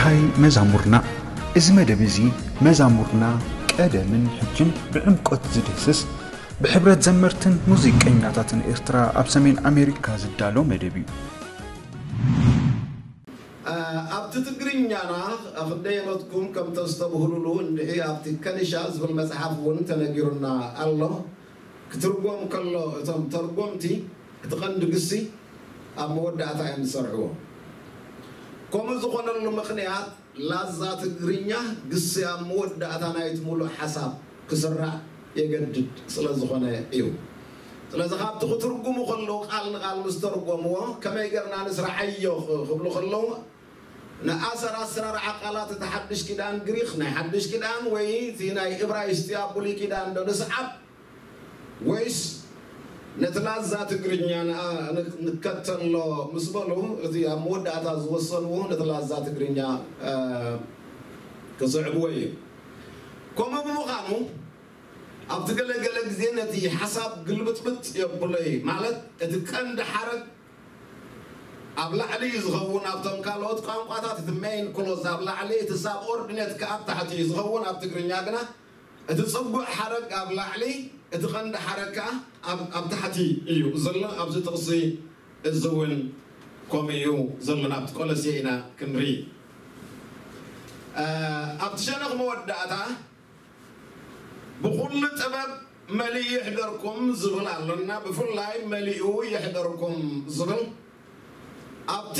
ኣይ መዛሙርና። እዚ መደብ እዚ መዛሙርና ቀደምን ሕጅን ብዕምቆት ዝድህስስ፣ ብሕብረት ዘመርትን ሙዚቀኛታትን ኤርትራ ኣብ ሰሜን ኣሜሪካ ዝዳሎ መደብ እዩ። ኣብቲ ትግርኛና ክንደየበትኩም ከም ተስተብህሉሉ እንድዒ ኣብቲ ከኒሻ ዝብል መጽሓፍ እውን ተነጊሩና ኣሎ። ክትርጎም ከሎ እቶም ተርጎምቲ እቲ ቀንዲ ግሲ ኣብ መወዳእታ እዮም ዝሰርሕዎ። ከምኡ ዝኾነሉ ምኽንያት ላዛ ትግርኛ ግሲ ኣብ መወዳእታ ናይቲ ሙሉእ ሓሳብ ክስራዕ የገድድ ስለ ዝኾነ እዩ። ስለዚ ካብቲ ክትርጉሙ ከለዉ ቃል ንቃል ምስ ተርጎምዎ ከመይ ገርና ንስራዓዮ ክብሉ ከለዉ ንኣሰር ኣሰራርዓ ቃላት እቲ ሓድሽ ኪዳን ግሪኽ ናይ ሓድሽ ኪዳን ወይ እቲ ናይ እብራይስጢ ኣብ ብሉይ ኪዳን ዶ ንስዓብ ወይስ ነቲ ላዛ ትግርኛ ንከተሎ ምስ በሉ እቲ ኣብ መወዳእታ ዝወሰንዎ ነቲ ላዛ ትግርኛ ክስዕብዎ እዩ። ከምኡ ብምዃኑ ኣብቲ ገለገለ ግዜ ነቲ ሓሳብ ግልብጥብጥ የብሎ እዩ። ማለት እቲ ቀንዲ ሓረግ ኣብ ላዕሊ እዩ ዝኸውን ኣብቶም ካልኦት ቋንቋታት፣ እቲ ሜይን ክሎዝ ኣብ ላዕሊ፣ እቲ ሳብ ኦርዲኔት ከኣ ኣብ ታሕቲ እዩ ዝኸውን። ኣብ ትግርኛ ግና እቲ ጽጉዕ ሓረግ ኣብ ላዕሊ፣ እቲ ቀንዲ ሓረግ ከኣ ኣብ ታሕቲ እዩ ዘሎ። ኣብዚ ጥቕሲ እዚ እውን ከምኡ እዩ ዘሎ። ናብቲ ቆሎሴ ኢና ክንርኢ። ኣብቲ ሸነኽ መወዳእታ ብኹሉ ጥበብ መሊኡ ይሕደርኩም ዝብል ኣሎና። ብፍላይ መሊኡ ይሕደርኩም ዝብል ኣብቲ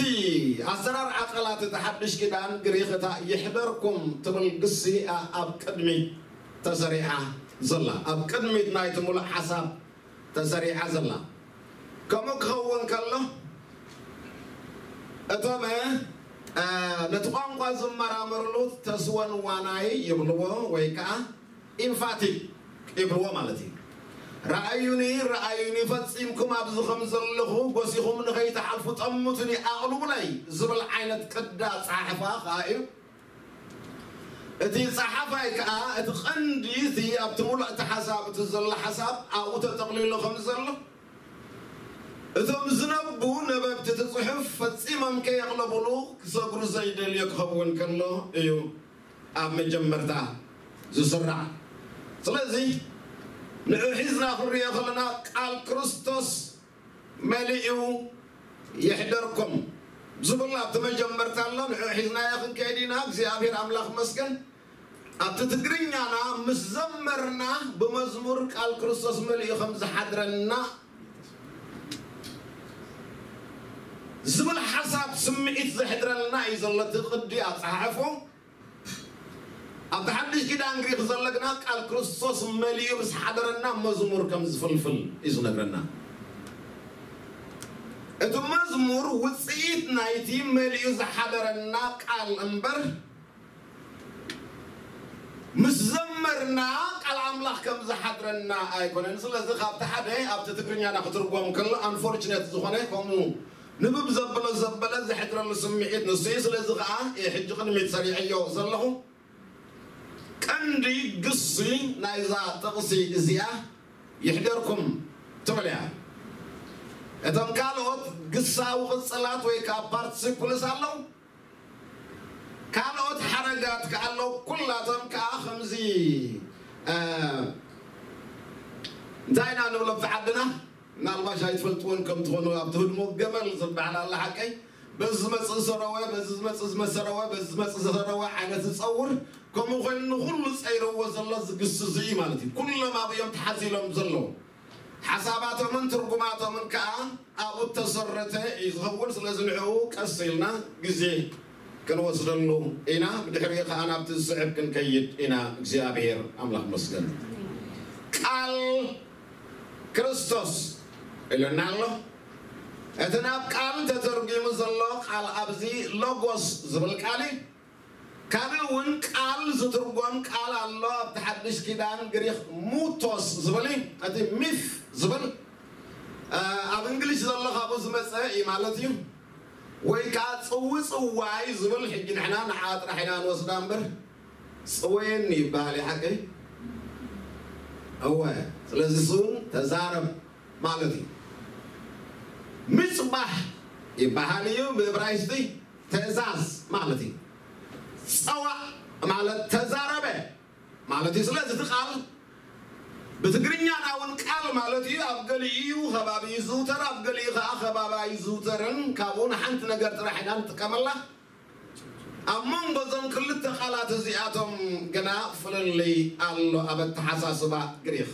ኣሰራርዓ ቃላት እቲ ሓድሽ ኪዳን ግሪኽ እታ ይሕደርኩም ትብል ግሲ እያ ኣብ ቅድሚት ተሰሪዓ ዘላ፣ ኣብ ቅድሚት ናይቲ ሙሉእ ሓሳብ ተሰሪዓ ዘላ። ከምኡ ክኸውን ከሎ እቶም ነቲ ቋንቋ ዝመራመርሉ ተስወንዋናይ ይብልዎ ወይ ከዓ ኢምፋቲክ ይብልዎ ማለት እዩ። ረኣዩኒ ረኣዩኒ ፈጺምኩም ኣብዚ ከም ዘለኹ ጎሲኹም ንኸይትሓልፉ ጠምቱኒ ኣቕልቡለይ ዝብል ዓይነት ቅዲ ኣጸሓሕፋ ከኣ እዩ። እቲ ጸሓፋይ ከኣ እቲ ቀንዲ እቲ ኣብቲ ሙሉእ እቲ ሓሳብ እቲ ዘሎ ሓሳብ ኣብኡ ተጠቕሊሉ ከም ዘሎ እቶም ዝነቡ ነበብቲ እቲ ጽሑፍ ፈጺሞም ከየቕለቡሉ ክሰግሩ ዘይደልዮ ክኸውን ከሎ እዩ ኣብ መጀመርታ ዝስራዕ። ስለዚ ንዑ ሒዝና ክንሪኦ ከለና ቃል ክርስቶስ መሊኡ ይሕደርኩም ዝብል ኣብቲ መጀመርታ ኣሎ። ንዑ ሒዝናዮ ክንከይድ ኢና። እግዚኣብሔር ኣምላኽ መስገን። ኣብቲ ትግርኛና ምስ ዘመርና ብመዝሙር ቃል ክርስቶስ መሊኡ ከም ዝሓድረና ዝብል ሓሳብ ስምዒት ዘሕድረልና እዩ ዘሎ እቲ ቅዲ ኣጸሓሕፎ። ኣብቲ ሓድሽ ኪዳን ግሪክ ዘሎ ግና ቃል ክርስቶስ መሊኡ ምስ ሓደረና መዝሙር ከም ዝፍልፍል እዩ ዝነግረና። እቲ መዝሙር ውፅኢት ናይቲ መሊኡ ዝሓደረና ቃል እምበር ምስ ዘመርና ቃል ኣምላኽ ከም ዝሓድረና ኣይኮነን። ስለዚ ካብቲ ሓደ ኣብቲ ትግርኛና ክትርጎም ከሎ ኣንፎርችነት ዝኾነ ከምኡ ንብብ ዘብሎ ዘበለ ዘሕድረሉ ስምዒት ንሱ እዩ። ስለዚ ከዓ ሕጂ ቅድሚት ሰሪዐዮ ዘለኹ ቀንዲ ግሲ ናይዛ ጥቕሲ እዚኣ ይሕደርኩም ትብል እያ። እቶም ካልኦት ግሳዊ ቅጽላት ወይ ከዓ ፓርቲሲፕልስ ኣለዉ። ካልኦት ሓረጋት ከኣ ኣለዉ። ኩላቶም ከኣ ከምዚ እንታይ ኢና ንብሎ ብቲ ዓድና ምናልባሽ ኣይትፈልጥዎን ከም ትኾኑ ኣብቲ ህድሞ ገመል ዝበሃል ኣላ ሓቀይ በዚ ዝመፅእ ዝሰረወ በዚ ዝመፅእ ዝመሰረወ በዚ ዝመፅእ ዝሰረወ ዓይነት ዝፀውር ከምኡ ኮይኑ ንኩሉ ፀይረዎ ዘሎ ዝግስዙ እዩ ማለት እዩ። ኩሎም ኣብኡ እዮም ተሓዚሎም ዘለዉ። ሓሳባቶምን ትርጉማቶምን ከኣ ኣብኡ እተሰረተ እዩ ዝኸውን። ስለዚ ንዕኡ ቀስ ኢልና ግዜ ክንወስደሉ ኢና። ብድሕሪኡ ከኣ ናብቲ ዝስዕብ ክንከይድ ኢና። እግዚኣብሔር ኣምላኽ መስገን። ቃል ክርስቶስ ኢሉና ኣሎ። እቲ ናብ ቃል ተተርጒሙ ዘሎ ቃል ኣብዚ ሎጎስ ዝብል ቃል እዩ። ካልእ እውን ቃል ዝትርጎም ቃል ኣሎ ኣብቲ ሓድሽ ኪዳን ግሪክ ሙቶስ ዝብል እዩ። እቲ ሚፍ ዝብል ኣብ እንግሊሽ ዘሎ ካብኡ ዝመፀ እዩ ማለት እዩ። ወይ ከዓ ፅውፅዋይ ዝብል ሕጂ ንሕና ንዓ ጥራሕ ኢና ንወስዳ እምበር ፅወየኒ ይበሃል እዩ ሓቂ። እወ ስለዚ እሱ እውን ተዛረብ ማለት እዩ። ምፅባሕ ይበሃል እዩ ብእብራይስጢ ትእዛዝ ማለት እዩ። ጸዋእ ማለት ተዛረበ ማለት እዩ። ስለዚ እቲ ቃል ብትግርኛና እውን ቃል ማለት እዩ። ኣብ ገሊኡ ከባቢ ይዝውተር፣ ኣብ ገሊኡ ከዓ ከባቢ ኣይዝውተርን። ካብኡ ንሓንቲ ነገር ጥራሕ ኢና ንጥቀመላ። ኣብ መንጎ እዞም ክልተ ቃላት እዚኣቶም ግና ፍልልይ ኣሎ ኣብ ኣተሓሳስባ ግሪኽ።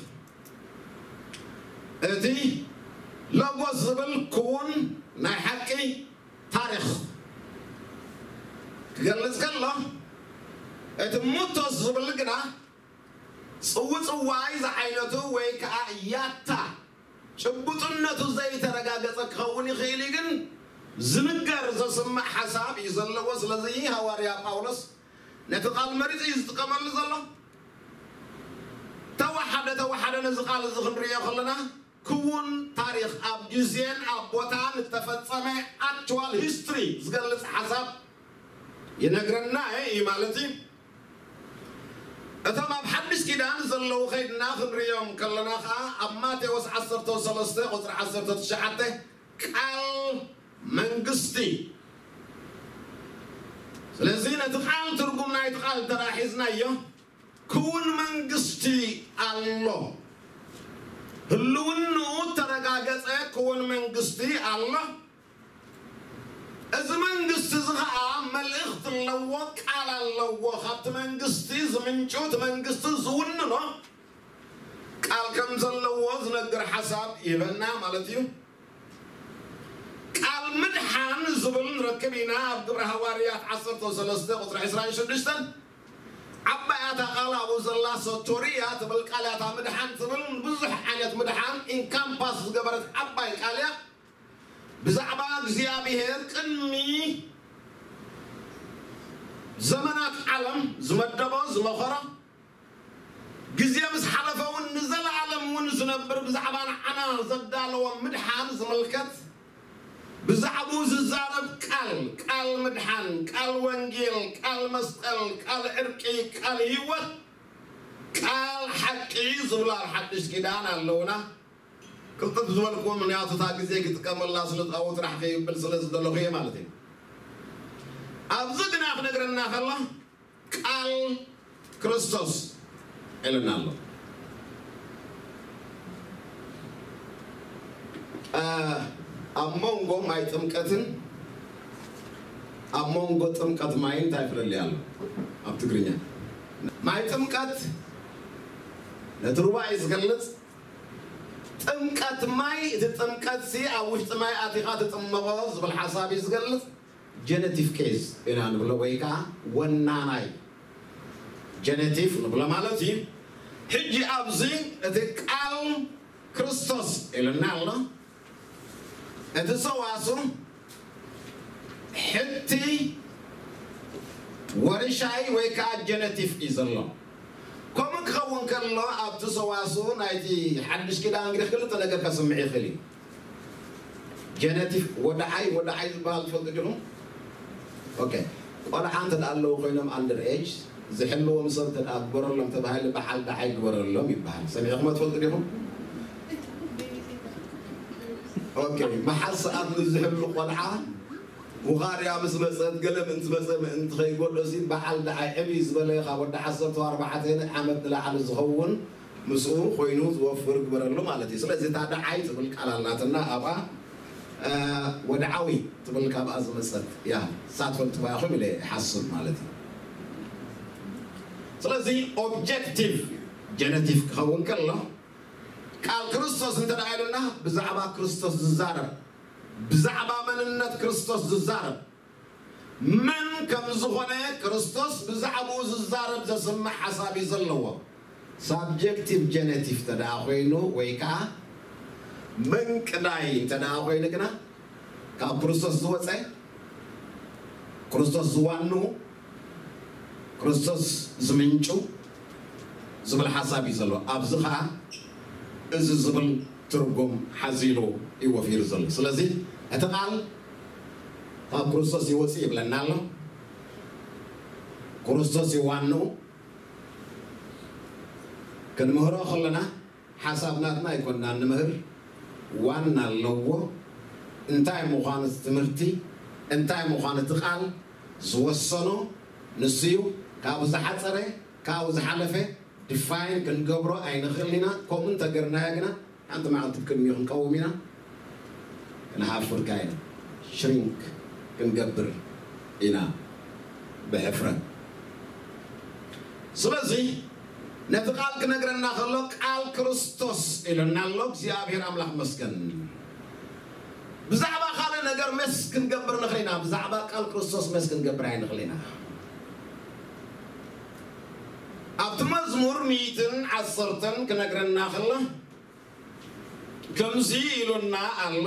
እቲ ሎጎስ ዝብል ክውን ናይ ሓቂ ታሪኽ ክገልጽ ከሎ፣ እቲ ሙቶስ ዝብል ግና ጽውጽዋይ ዝዓይነቱ ወይ ከዓ ያታ ጭቡጥነቱ ዘይተረጋገጸ ክኸውን ይኽእል እዩ፣ ግን ዝንገር ዘስምዕ ሓሳብ እዩ ዘለዎ። ስለዚ ሃዋርያ ጳውሎስ ነቲ ቃል መሪጹ እዩ ዝጥቀመሉ ዘሎ። ተወሓደ ተወሓደ ነዚ ቃል እዚ ክንርእዮ ከለና ክውን ታሪኽ ኣብ ግዜን ኣብ ቦታን እተፈጸመ ኣክቹዋል ሂስትሪ ዝገልጽ ሓሳብ ይነግረና እዩ ማለት እዩ። እቶም ኣብ ሓድሽ ኪዳን ዘለዉ ከይድና ክንርእዮም ከለና ኸዓ ኣብ ማቴዎስ ዓሰርተ ሰለስተ ቁፅሪ ዓሰርተ ትሽዓተ ቃል መንግስቲ። ስለዚ ነቲ ቃል ትርጉም ናይቲ ቃል እንተ ደኣ ሒዝናዮ ክውን መንግስቲ ኣሎ፣ ህልውንኡ እተረጋገጸ ክውን መንግስቲ ኣሎ። እዚ መንግስቲ እዚ ኸዓ መልእኽቲ ኣለዎ፣ ቃል ኣለዎ። ካብቲ መንግስቲ ዝምንጩ እቲ መንግስቲ ዝውንኖ ቃል ከም ዘለዎ ዝነግር ሓሳብ ይህበና ማለት እዩ። ቃል ምድሓን ዝብል ንረክብ ኢና ኣብ ግብረ ሃዋርያት ዓሰርተ ሰለስተ ቁፅሪ ዕስራን ሽዱሽተን። ዓባይ እታ ቃል ኣብኡ ዘላ ሶቶሪያ ትብል ቃል እያ። እታ ምድሓን ትብል ብዙሕ ዓይነት ምድሓን ኢንካምፓስ ዝገበረት ዓባይ ቃል እያ። ብዛዕባ እግዚኣብሔር ቅድሚ ዘመናት ዓለም ዝመደቦ ዝመኸሮ ግዜ ምስ ሓለፈ እውን ንዘለኣለም እውን ዝነብር ብዛዕባ ንዓና ዘዳለዎ ምድሓን ዝምልከት ብዛዕባኡ ዝዛረብ ቃል፣ ቃል ምድሓን፣ ቃል ወንጌል፣ ቃል መስቀል፣ ቃል ዕርቂ፣ ቃል ህይወት፣ ቃል ሓቂ ዝብሉ ኣብ ሓድሽ ኪዳን ኣለውና። ቅልጥፍ ዝበልኩ ምክንያቱ እታ ግዜ ክጥቀመላ ስለ ዝኣው ጥራሕ ከይብል ስለ ዝደለኹ እየ ማለት እዩ። ኣብዚ ግና ክነግረና ከሎ ቃል ክርስቶስ ኢልና ኣሎ። አ፣ ኣብ መንጎ ማይ ጥምቀትን ኣብ መንጎ ጥምቀት ማይን እንታይ ፍልልይ ኣሎ? ኣብ ትግርኛ ማይ ጥምቀት ነቲ ሩባ እዩ ዝገልጽ። ጥምቀት ማይ፣ እቲ ጥምቀት ሲ ኣብ ውሽጢ ማይ ኣቲኻ ትጥመቖ ዝብል ሓሳብ እዩ ዝገልጽ። ጀነቲቭ ኬዝ ኢና ንብሎ ወይ ከዓ ወናናይ ጀነቲቭ ንብሎ ማለት እዩ። ሕጂ ኣብዚ እቲ ቃል ክርስቶስ ኢልና ኣሎ። እቲ ሰዋሱ ሕቲ ወርሻይ ወይ ከዓ ጀነቲቭ እዩ ዘሎ። ከምኡ ክኸውን ከሎ ኣብቲ ሰዋሱ ናይቲ ሓድሽ ኪዳን እንግዲህ ክልተ ነገር ከስምዕ ይኽእል እዩ። ጀነቲቭ ወድዓይ ወድዓይ ዝበሃል ትፈልጡ ዲኹም? ኦኬ፣ ቆልዓ እንተ ደኣ ኣለዉ ኮይኖም ኣንደር ኤጅ ዝሕልዎም ሰብ እንተ ደኣ ግበረሎም ተባሂሉ በዓል ደዓይ ግበረሎም ይበሃል። ሰሚዕኹም ትፈልጡ ዲኹም? ኦኬ፣ መሓዝ ሰዓት ንዝሕሉ ቆልዓ ቡኻርያ ምስ መጸት ገለ ምእንቲ መጸ ምእንቲ ከይጎድሎ ሲ በዓል ደዓይ ዕብይ ዝበለ ካብ ወዲ ዓሰርተ ኣርባዕተ ዓመት ንላዕሊ ዝኸውን ምስኡ ኮይኑ ዝወፍር ግበረሉ ማለት እዩ። ስለዚ እታ ደዓይ ትብል ቃል ኣላትና ኣብኣ፣ እ፣ ወድዓዊ ትብል ካብኣ ዝመጸት እያ። ሳትፈልጥዋ ኢኹም ኢለ ይሓስብ ማለት እዩ። ስለዚ ኦብጀክቲቭ ጀነቲቭ ክኸውን ከሎ ቃል ክርስቶስ እንተ ደኣ ኢሉና ብዛዕባ ክርስቶስ ዝዛረብ፣ ብዛዕባ መንነት ክርስቶስ ዝዛረብ፣ መን ከም ዝኾነ ክርስቶስ ብዛዕባኡ ዝዛረብ ዘስምዕ ሓሳብ እዩ ዘለዎ። ሳብጀክቲቭ ጀነቲቭ እንተ ደኣ ኮይኑ ወይ ከዓ መንቅዳይ እንተ ደኣ ኮይኑ ግና ካብ ክርስቶስ ዝወፀ፣ ክርስቶስ ዝዋንኡ፣ ክርስቶስ ዝምንጩ ዝብል ሓሳብ እዩ ዘሎ። ኣብዚ ኸዓ እዚ ዝብል ትርጉም ሓዚሉ እዩ ወፊሩ ዘሎ። ስለዚ እቲ ቃል ካብ ክርስቶስ ይወፅእ ይብለና ኣሎ። ክርስቶስ ይዋንኡ። ክንምህሮ ከለና ሓሳብ ናትና ኣይኮንና ንምህር፣ ዋና ኣለዎ። እንታይ ምዃኑ እቲ ትምህርቲ፣ እንታይ ምዃኑ እቲ ቃል ዝወሰኖ ንሱ እዩ። ካብኡ ዝሓፀረ፣ ካብኡ ዝሓለፈ ዲፋይን ክንገብሮ ኣይንኽእልን ኢና። ከምኡ እንተገርናዮ ግና ሓንቲ መዓልቲ ብቅድሚኡ ክንቀውም ኢና። ክንሓፍር ከኣ ኢና። ሽሪንክ ክንገብር ኢና ብሕፍረት። ስለዚ ነቲ ቃል ክነግረና ከሎ ቃል ክርስቶስ ኢሉና ኣሎ። እግዚኣብሔር ኣምላኽ መስገን። ብዛዕባ ካልእ ነገር መስ ክንገብር ንኽእል ኢና፣ ብዛዕባ ቃል ክርስቶስ መስ ክንገብር ኣይንኽእል ኢና። ኣብቲ መዝሙር ሚእትን ዓሰርተን ክነግረና ከሎ ከምዚ ኢሉና ኣሎ።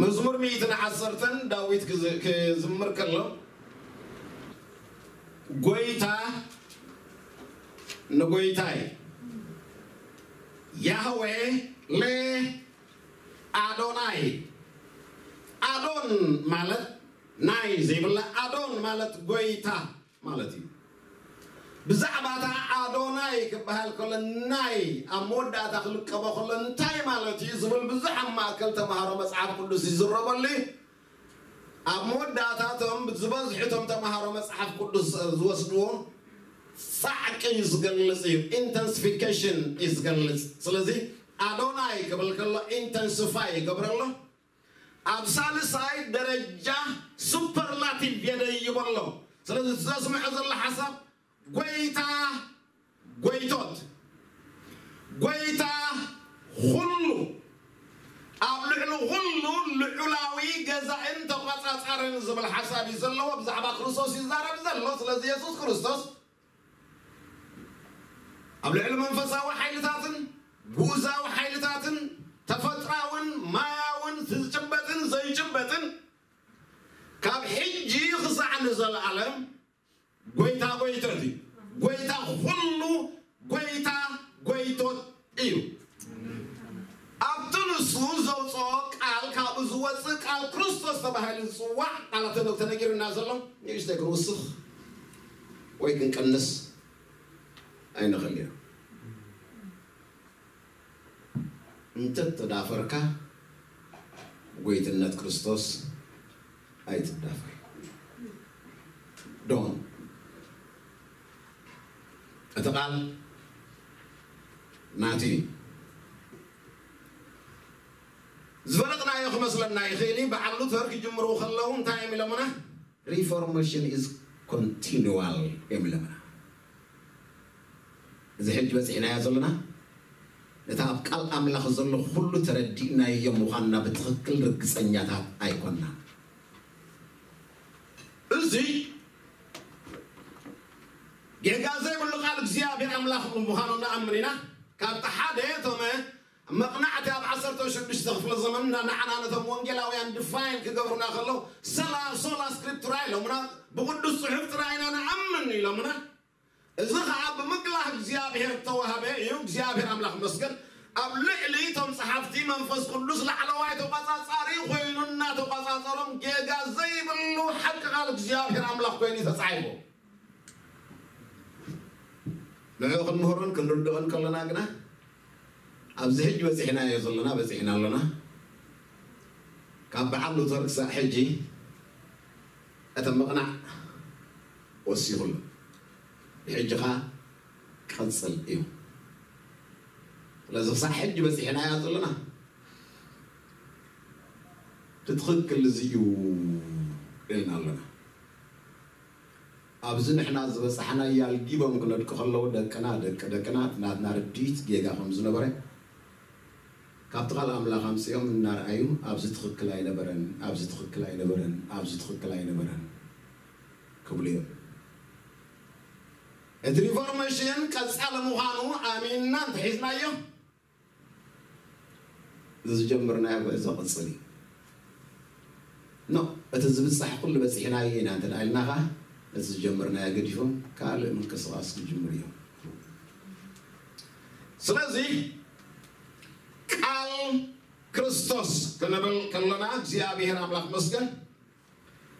መዝሙር ሚእትን ዓሰርተን ዳዊት ክዝ- ክዝምር ከሎ ጎይታ ንጎይታይ ያህዌ ለ ኣዶናይ፣ ኣዶን ማለት ናይ ዘይብላ፣ ኣዶን ማለት ጎይታ ማለት እዩ። ብዛዕባ እታ ኣዶናይ ክበሃል ከሎ ናይ ኣብ መወዳእታ ክልቀቦ ከሎ እንታይ ማለት እዩ ዝብል ብዙሕ ኣብ ማእከል ተምሃሮ መጽሓፍ ቅዱስ ይዝረበሉ እዩ። ኣብ መወዳእታ እቶም ዝበዝሑ እቶም ተምሃሮ መጽሓፍ ቅዱስ ዝወስድዎ ጻዕቂ እዩ ዝገልጽ እዩ፣ ኢንተንሲፊኬሽን እዩ ዝገልጽ። ስለዚ ኣዶናይ ክብል ከሎ ኢንተንሲፋይ ይገብረሎ። ኣብ ሳልሳይ ደረጃ ሱፐርላቲቭ የደይቦ ኣሎ። ስለዚ እቲ ዘስምዖ ዘሎ ሓሳብ ጎይታ ጎይቶት፣ ጎይታ ኩሉ፣ ኣብ ልዕሊ ኩሉ ልዑላዊ ገዛእን ተቋጻጻርን ዝብል ሓሳብ እዩ ዘለዎ። ብዛዕባ ክርስቶስ ይዛረብ ዘሎ። ስለዚ የሱስ ክርስቶስ ኣብ ልዕሊ መንፈሳዊ ሓይልታትን ግኡዛዊ ሓይልታትን ተፈጥራውን ማያውን ዝጭበጥን ዘይጭበጥን ካብ ሕጂ ክሳዕ ንዘለኣለም ጎይታ ጎይቶት እዩ። ጎይታ ኩሉ ጎይታ ጎይቶት እዩ። ኣብቲ ንሱ ዘውፅኦ ቃል ካብኡ ዝወፅእ ቃል ክርስቶስ ተባሂሉ ዝፅዋዕ ቃላት ተነ- ተነጊሩና ዘሎ ንእሽተይ ክንውስኽ ወይ ክንቀንስ ኣይንኽእል ኢና። እንተተዳፈርካ ጎይትነት ክርስቶስ ኣይትዳፈር። ዶን እቲ ቃል ናቱ እዩ። ዝፈለጥናዮ ክመስለና ይኽእል እዩ። በዓል ሉተር ክጅምሩ ከለዉ እንታይ እዮም ኢሎምና? Reformation is continual እዮም ኢሎምና። እዚ ሕጂ በፂሕናዮ ዘለና ነቲ ኣብ ቃል ኣምላኽ ዘሎ ኩሉ ተረዲእናዮ ምዃንና ብትኽክል ርግፀኛታት ኣይኮንና። እዚ ጌጋ ዘይብሉ ቃል እግዚኣብሔር ኣምላኽ ምዃኑ ንኣምን ኢና። ካብቲ ሓደ እቶም መቕናዕቲ ኣብ ዓሰርተ ሽዱሽተ ክፍለ ዘመን ንዓና ነቶም ወንጌላውያን ድፋይን ክገብሩና ከለዉ ሰላ ሶላ ስክሪፕቱራ ኢሎምና፣ ብቅዱስ ጽሑፍ ጥራይ ኢና ንኣምን ኢሎምና። እዚ ኸዓ ብምግላህ እግዚኣብሔር እተዋህበ እዩ። እግዚኣብሔር ኣምላኽ መስገን። ኣብ ልዕሊ እቶም ጸሓፍቲ መንፈስ ቅዱስ ላዕለዋይ ተቋጻጻሪ ኮይኑ እናተቋጻጸሮም ጌጋ ዘይብሉ ሓቂ ቃል እግዚኣብሔር ኣምላኽ ኮይኑ እዩ ተጻሒፉ። ንዑ ክንምህሮን ክንርድኦን ከለና ግና ኣብዚ ሕጂ በጺሕናዮ ዘለና በጺሕና ኣለና። ካብ በዓል ሉተር ክሳዕ ሕጂ እቲ ምቕናዕ ወሲኹ ኣሎ። ብሕጂ ኸኣ ክቕጽል እዩ። ስለዚ ክሳዕ ሕጂ በጺሕናዮ ዘለና ብትኽክል እዚ እዩ ኢልና ኣለና። ኣብዚ ንሕና ዝበጻሕናዮ ኣልጊቦም ክነድቁ ከለዉ ደቅና ደቂ ደቅና እቲ ናትና ርድኢት ጌጋ ከም ዝነበረ ካብቲ ቃል ኣምላኽ ኣምጺኦም እናርኣዩ ኣብዚ ትኽክል ኣይነበረን፣ ኣብዚ ትኽክል ኣይነበረን፣ ኣብዚ ትኽክል ኣይነበረን ክብሉ እዮም። እቲ ሪፎርሜሽን ቀጻሊ ምዃኑ ኣሚንና እንተሒዝናዮ እዚ ዝጀመርናዮ ጉዕዞ ቅጽል እዩ። ኖ እቲ ዝብጻሕ ኩሉ በጺሕናዮ ኢና እንተ ደኣ ኢልና ኸኣ ነቲ ዝጀመርናዮ ገዲፎም ካልእ ምንቅስቓስ ክጅምሩ እዮም። ስለዚ ቃል ክርስቶስ ክንብል ከለና እግዚኣብሔር ኣምላኽ መስገን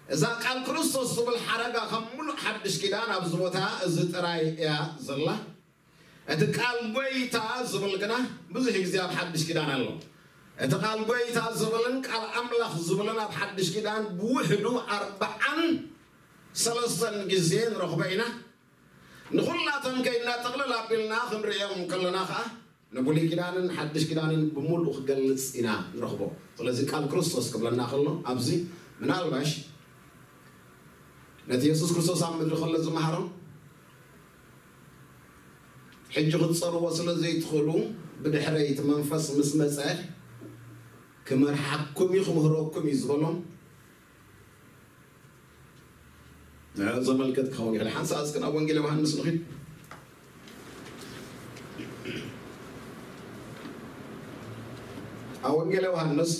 እዛ ቃል ክርስቶስ ትብል ሓረጋ ከም ሙሉእ ሓድሽ ኪዳን ኣብዚ ቦታ እዚ ጥራይ እያ ዘላ። እቲ ቃል ጎይታ ዝብል ግና ብዙሕ ግዜ ኣብ ሓድሽ ኪዳን ኣሎ። እቲ ቃል ጎይታ ዝብልን ቃል ኣምላኽ ዝብልን ኣብ ሓድሽ ኪዳን ብውሕዱ ኣርብዓን ሰለስተን ግዜ ንረኽቦ ኢና። ንኹላቶም ከይድና ጥቕልል ኣቢልና ክንርእዮም ከለና ኸዓ ንብሉይ ኪዳንን ሓድሽ ኪዳንን ብምሉኡ ክገልጽ ኢና ንረኽቦ። ስለዚ ቃል ክርስቶስ ክብለና ከሎ ኣብዚ ምናልባሽ ነቲ የሱስ ክርስቶስ ኣብ ምድሪ ከሎ ዝመሃሮም ሕጂ ክትጸርዎ ስለ ዘይትኽእሉ ብድሕረይ እቲ መንፈስ ምስ መጸ ክመርሓኩም እዩ ክምህረኩም እዩ ዝበሎም ዘመልከት ክኸውን ይኽእል። ሓንሳእ እስኪ ናብ ወንጌል ዮሃንስ ንኺድ። ኣብ ወንጌል ዮሃንስ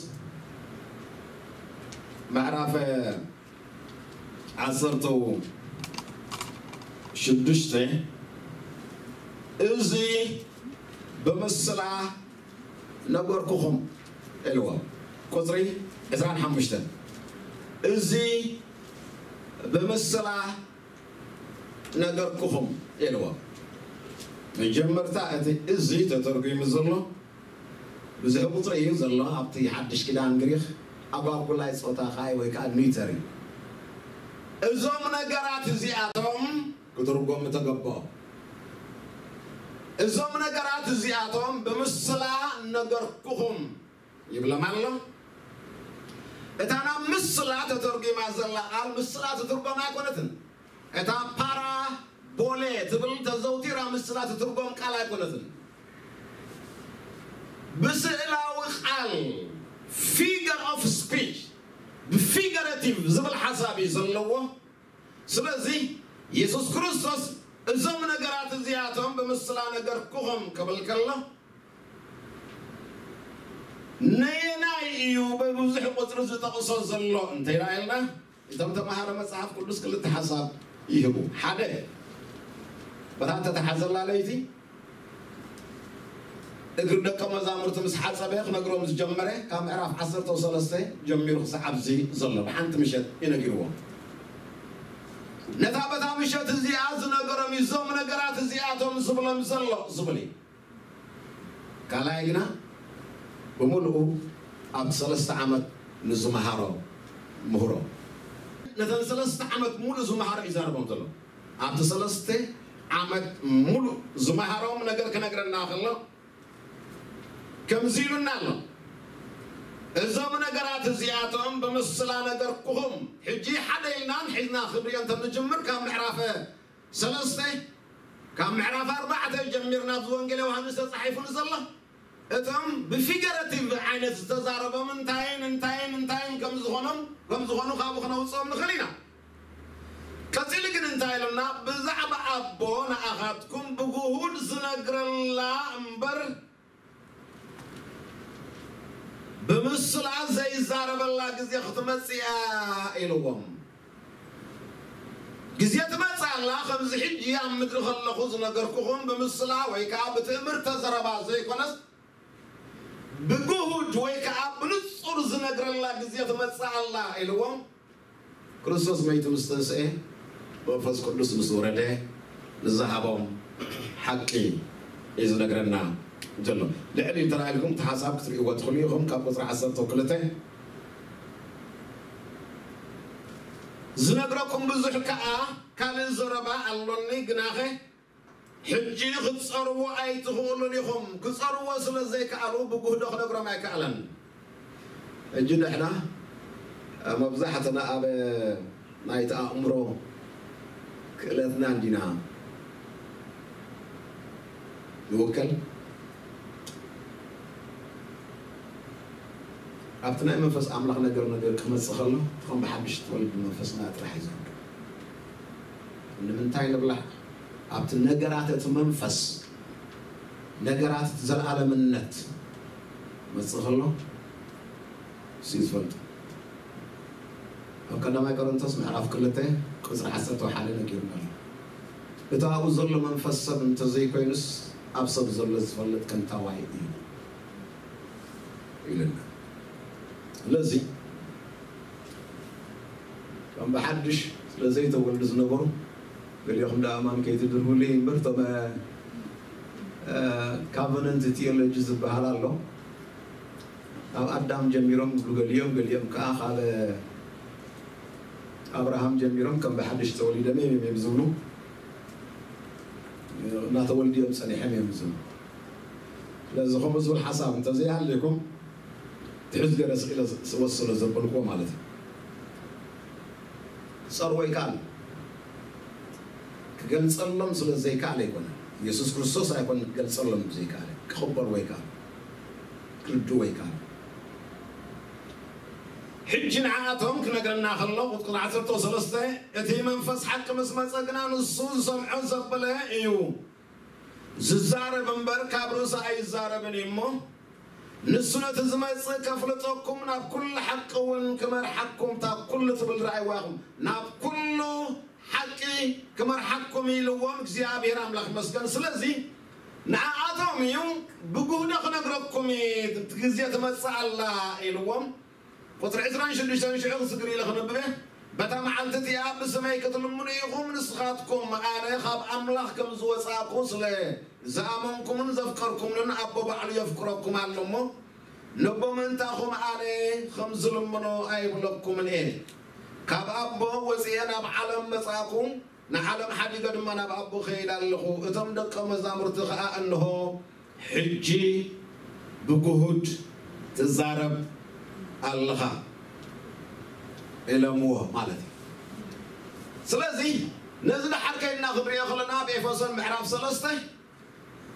ምዕራፍ ዓሰርተ ሽዱሽተ እዚ ብምስላ ነገርኩኹም ኢልዎ። ቁፅሪ ዕስራን ሓሙሽተን እዚ ብምስላ ነገርኩኹም ኢልዎ። መጀመርታ እቲ እዚ ተተርጒሙ ዘሎ ብዙሕ ቁፅሪ እዩ ዘሎ ኣብቲ ሓድሽ ኪዳን ግሪኽ ኣጓጉላይ ፆታ ኻይ ወይ ከዓ ኒውተር እዩ። እዞም ነገራት እዚኣቶም ክትርጎም ተገባኦ። እዞም ነገራት እዚኣቶም ብምስላ ነገርኩኹም ይብሎም ኣሎ። እታ ናብ ምስላ ተተርጒማ ዘላ ቃል ምስላ ትትርጎም ኣይኮነትን። እታ ፓራቦሌ ትብል ተዘውቲራ ምስላ ትትርጎም ቃል ኣይኮነትን። ብስእላዊ ቃል figure of speech ብፊገረቲቭ ዝብል ሓሳብ እዩ ዘለዎ። ስለዚ የሱስ ክርስቶስ እዞም ነገራት እዚኣቶም ብምስላ ነገርኩኹም ክብል ከሎ ነየናይ እዩ ብብዙሕ ቁፅሪ ዝጠቕሶ ዘሎ እንተይና ኢልና እቶም ተምሃሮ መፅሓፍ ቅዱስ ክልተ ሓሳብ ይህቡ። ሓደ በታ ተተሓዘላ ለይቲ እግሪ ደቀ መዛሙርቲ ምስ ሓፀበ ክነግሮም ዝጀመረ ካብ ምዕራፍ ዓሰርተ ሰለስተ ጀሚሩ ክሳዕ ኣብዚ ዘሎ ብሓንቲ ምሸት እዩ ነጊርዎም። ነታ በታ ምሸት እዚኣ ዝነገሮም እዩ እዞም ነገራት እዚኣቶም ዝብሎም ዘሎ ዝብል እዩ። ካልኣይ ግና ብምሉኡ ኣብቲ ሰለስተ ዓመት ንዝመሃሮ ምህሮ ነተን ሰለስተ ዓመት ሙሉእ ዝመሃሮ እዩ ዛረቦም ዘሎ። ኣብቲ ሰለስተ ዓመት ሙሉእ ዝመሃሮም ነገር ክነግረና ከሎ ከምዚ ኢሉና ኣሎ። እዞም ነገራት እዚኣቶም ብምስላ ነገርኩኹም። ሕጂ ሓደ ኢልናን ሒዝና ክንሪኦ እንተንጅምር ካብ ምዕራፈ ሰለስተ ካብ ምዕራፍ ኣርባዕተ ጀሚርና ኣብዚ ወንጌል ዮሃንስ ተጻሒፉ ንዘሎ እቶም ብፊገረቲቭ ዓይነት ዝተዛረቦም እንታይን እንታይን እንታይን ከም ዝኾኖም ከም ዝኾኑ ካብኡ ክነውፅኦም ንኽእል ኢና። ቀፂሉ ግን እንታይ ኢሉና? ብዛዕባ ኣቦ ንኣኻትኩም ብግሁድ ዝነግረላ እምበር ብምስላ ዘይዛረበላ ግዜ ክትመጽእ እያ ኢልዎም። ግዜ ትመጽእ ኣላ፣ ከምዚ ሕጂ ኣብ ምድሪ ከለኹ ዝነገርኩኹም ብምስላ ወይ ከኣ ብትእምርተ ዘረባ ዘይኮነስ ብግሁድ ወይ ከኣ ብንጹር ዝነግረላ ግዜ ትመጽእ ኣላ ኢልዎም። ክርስቶስ መይቱ ምስ ተንስኤ መንፈስ ቅዱስ ምስ ወረደ ንዝሃቦም ሓቂ እዩ ዝነግረና ዘሎ። ልዕሊ ተራኢልኩም እቲ ሓሳብ ክትርእይዎ ትኽእሉ ኢኹም። ካብ ቁፅሪ ዓሰርተ ክልተ ዝነግረኩም ብዙሕ ከኣ ካልእ ዘረባ ኣሎኒ፣ ግናኸ ሕጂ ክትጸርዎ ኣይትኽእሉን ኢኹም። ክጸርዎ ስለ ዘይከኣሉ ብጉህዶ ክነግሮም ኣይከኣለን። ሕጂ ንሕና መብዛሕትና ኣብ ናይቲ ኣእምሮ ክእለትና እንዲና ንውከል። ኣብቲ ናይ መንፈስ ኣምላኽ ነገር ነገር ክመጽእ ከሎ ከም ብሓድሽ ትወልድ መንፈስና ጥራሕ እዩ ዝረክብ። ንምንታይ ንብላ ኣብቲ ነገራት እቲ መንፈስ ነገራት እቲ ዘለኣለምነት መጽእ ከሎ እሱ እዩ ዝፈልጡ። ኣብ ቀዳማይ ቆሮንቶስ ምዕራፍ ክልተ ቁፅሪ ዓሰርተ ሓደ ነጊሩና ኣሎ። እቲ ኣብኡ ዘሎ መንፈስ ሰብ እንተዘይኮይኑስ ኣብ ሰብ ዘሎ ዝፈልጥ ከንታዋይ እዩ ኢልና። ስለዚ ከም ብሓድሽ ስለ ዘይተወልዱ ዝነበሩ ገሊኹም ደኣ ኣማን ከይትድርብሉ እምበር እቶም ካቨነንት ቲዮሎጂ ዝበሃል ኣሎ። ካብ ኣዳም ጀሚሮም ዝብሉ ገሊኦም ገሊኦም ከዓ ካብ ኣብርሃም ጀሚሮም ከም ብሓድሽ ተወሊዶም እዮም እዮም ዝብሉ፣ እናተወልዱ እዮም ጸኒሖም እዮም ዝብሉ። ስለዚ ከምኡ ዝብል ሓሳብ እንተዘይሃልይኩም ትሕዝ ገለ ስቕ ኢለ ዝወስሎ ዘበልኩዎ ማለት እዩ። ክጸርዎ ይከኣል። ክገልጸሎም ስለ ዘይከኣለ ኣይኮነን። ኢየሱስ ክርስቶስ ኣይኮነን ክገልጸሎም ዘይከኣለ። ክቕበልዎ ይከኣል። ክርድዎ ይከኣል። ሕጂ ንዓኣቶም ክነግረና ከሎ ቁጥሪ ዓሰርተ ሰለስተ እቲ መንፈስ ሓቂ ምስ መጸ ግና ንሱ ዝሰምዖ ዘበለ እዩ ዝዛረብ እምበር ካብ ርእሱ ኣይዛረብን እዩ እሞ ንሱ ነቲ ዝመጽእ ከፍልጠኩም ናብ ኩሉ ሓቂ እውን ክመርሓኩም እታ ኩሉ ትብል ረኣይዋ ኢኹም ናብ ኩሉ ሓቂ ክመርሓኩም ኢልዎም እግዚኣብሔር ኣምላኽ መስገን ስለዚ ንዓኣቶም እዩ ብጉህዶ ክነግረኩም እቲ ግዜ ትመጽእ ኣላ ኢልዎም ቁፅሪ ዕስራን ሽዱሽተን ሽዑ ክስግር ኢለ ክነብበ በታ መዓልቲ እቲኣ ብስመይ ክትልምኑ ኢኹም ንስኻትኩም ኣነ ካብ ኣምላኽ ከም ዝወፃእኩ ስለ ዝኣመንኩምን ዘፍቀርኩምንን ኣቦ ባዕሉ የፍቅረኩም ኣሎ እሞ ነቦ ምእንታኹም ኣነ ከም ዝልምኖ ኣይብለኩምን እየ ካብ ኣቦ ወፅኤ ናብ ዓለም መፃእኩ ንዓለም ሓዲገ ድማ ናብ ኣቦ ከይድ ኣለኹ እቶም ደቀ መዛሙርቲ ከዓ እንሆ ሕጂ ብግሁድ ትዛረብ ኣለኻ ኢለምዎ ማለት እዩ። ስለዚ ነዚ ደሓር ከይድና ክንሪኦ ከለና ኣብ ኤፌሶን ምዕራፍ ሰለስተ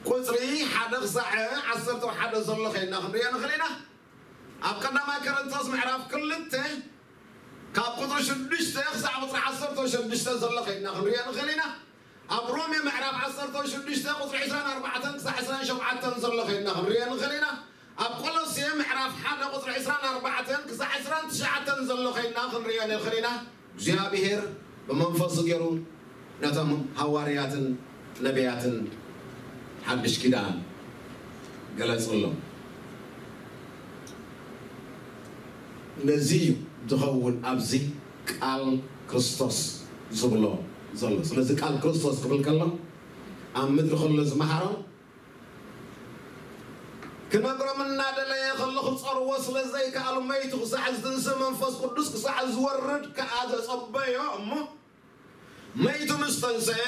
ቁፅሪ ሓደ ክሳዕ ዓሰርተ ሓደ ዘሎ ከይድና ክንሪኦ ንኽእል ኢና። ኣብ ቀዳማይ ከረንቶስ ምዕራፍ ክልተ ካብ ቁፅሪ ሽዱሽተ ክሳዕ ቁፅሪ ዓሰርተ ሽዱሽተ ዘሎ ከይድና ክንሪኦ ንኽእል ኢና። ኣብ ሮሜ ምዕራፍ ዓሰርተ ሽዱሽተ ቁፅሪ ዕስራን ኣርባዕተን ክሳዕ ዕስራን ሸውዓተን ዘሎ ከይድና ክንሪኦ ንኽእል ኢና። ኣብ ቆሎሴ ምዕራፍ ሓደ ቁፅሪ ዕስራን ኣርባዕተን ክሳዕ ዕስራን ትሽዓተን ዘሎ ከይድና ክንሪኦ ንኽእል ኢና። እግዚኣብሔር ብመንፈሱ ገይሩ ነቶም ሃዋርያትን ነቢያትን ሓድሽ ኪዳን ገለፅሎም። ነዚ እዩ ዝኸውን ኣብዚ ቃል ክርስቶስ ዝብሎ ዘሎ። ስለዚ ቃል ክርስቶስ ክብል ከሎ ኣብ ምድሪ ከሎ ዝመሃሮም ክነግሮም እናደለየ ከሎ ክፀርዎ ስለ ዘይከኣሉ መይቱ ክሳዕ ዝትንስእ መንፈስ ቅዱስ ክሳዕ ዝወርድ ከዓ ዘፀበዮ እሞ መይቱ ምስ ተንስአ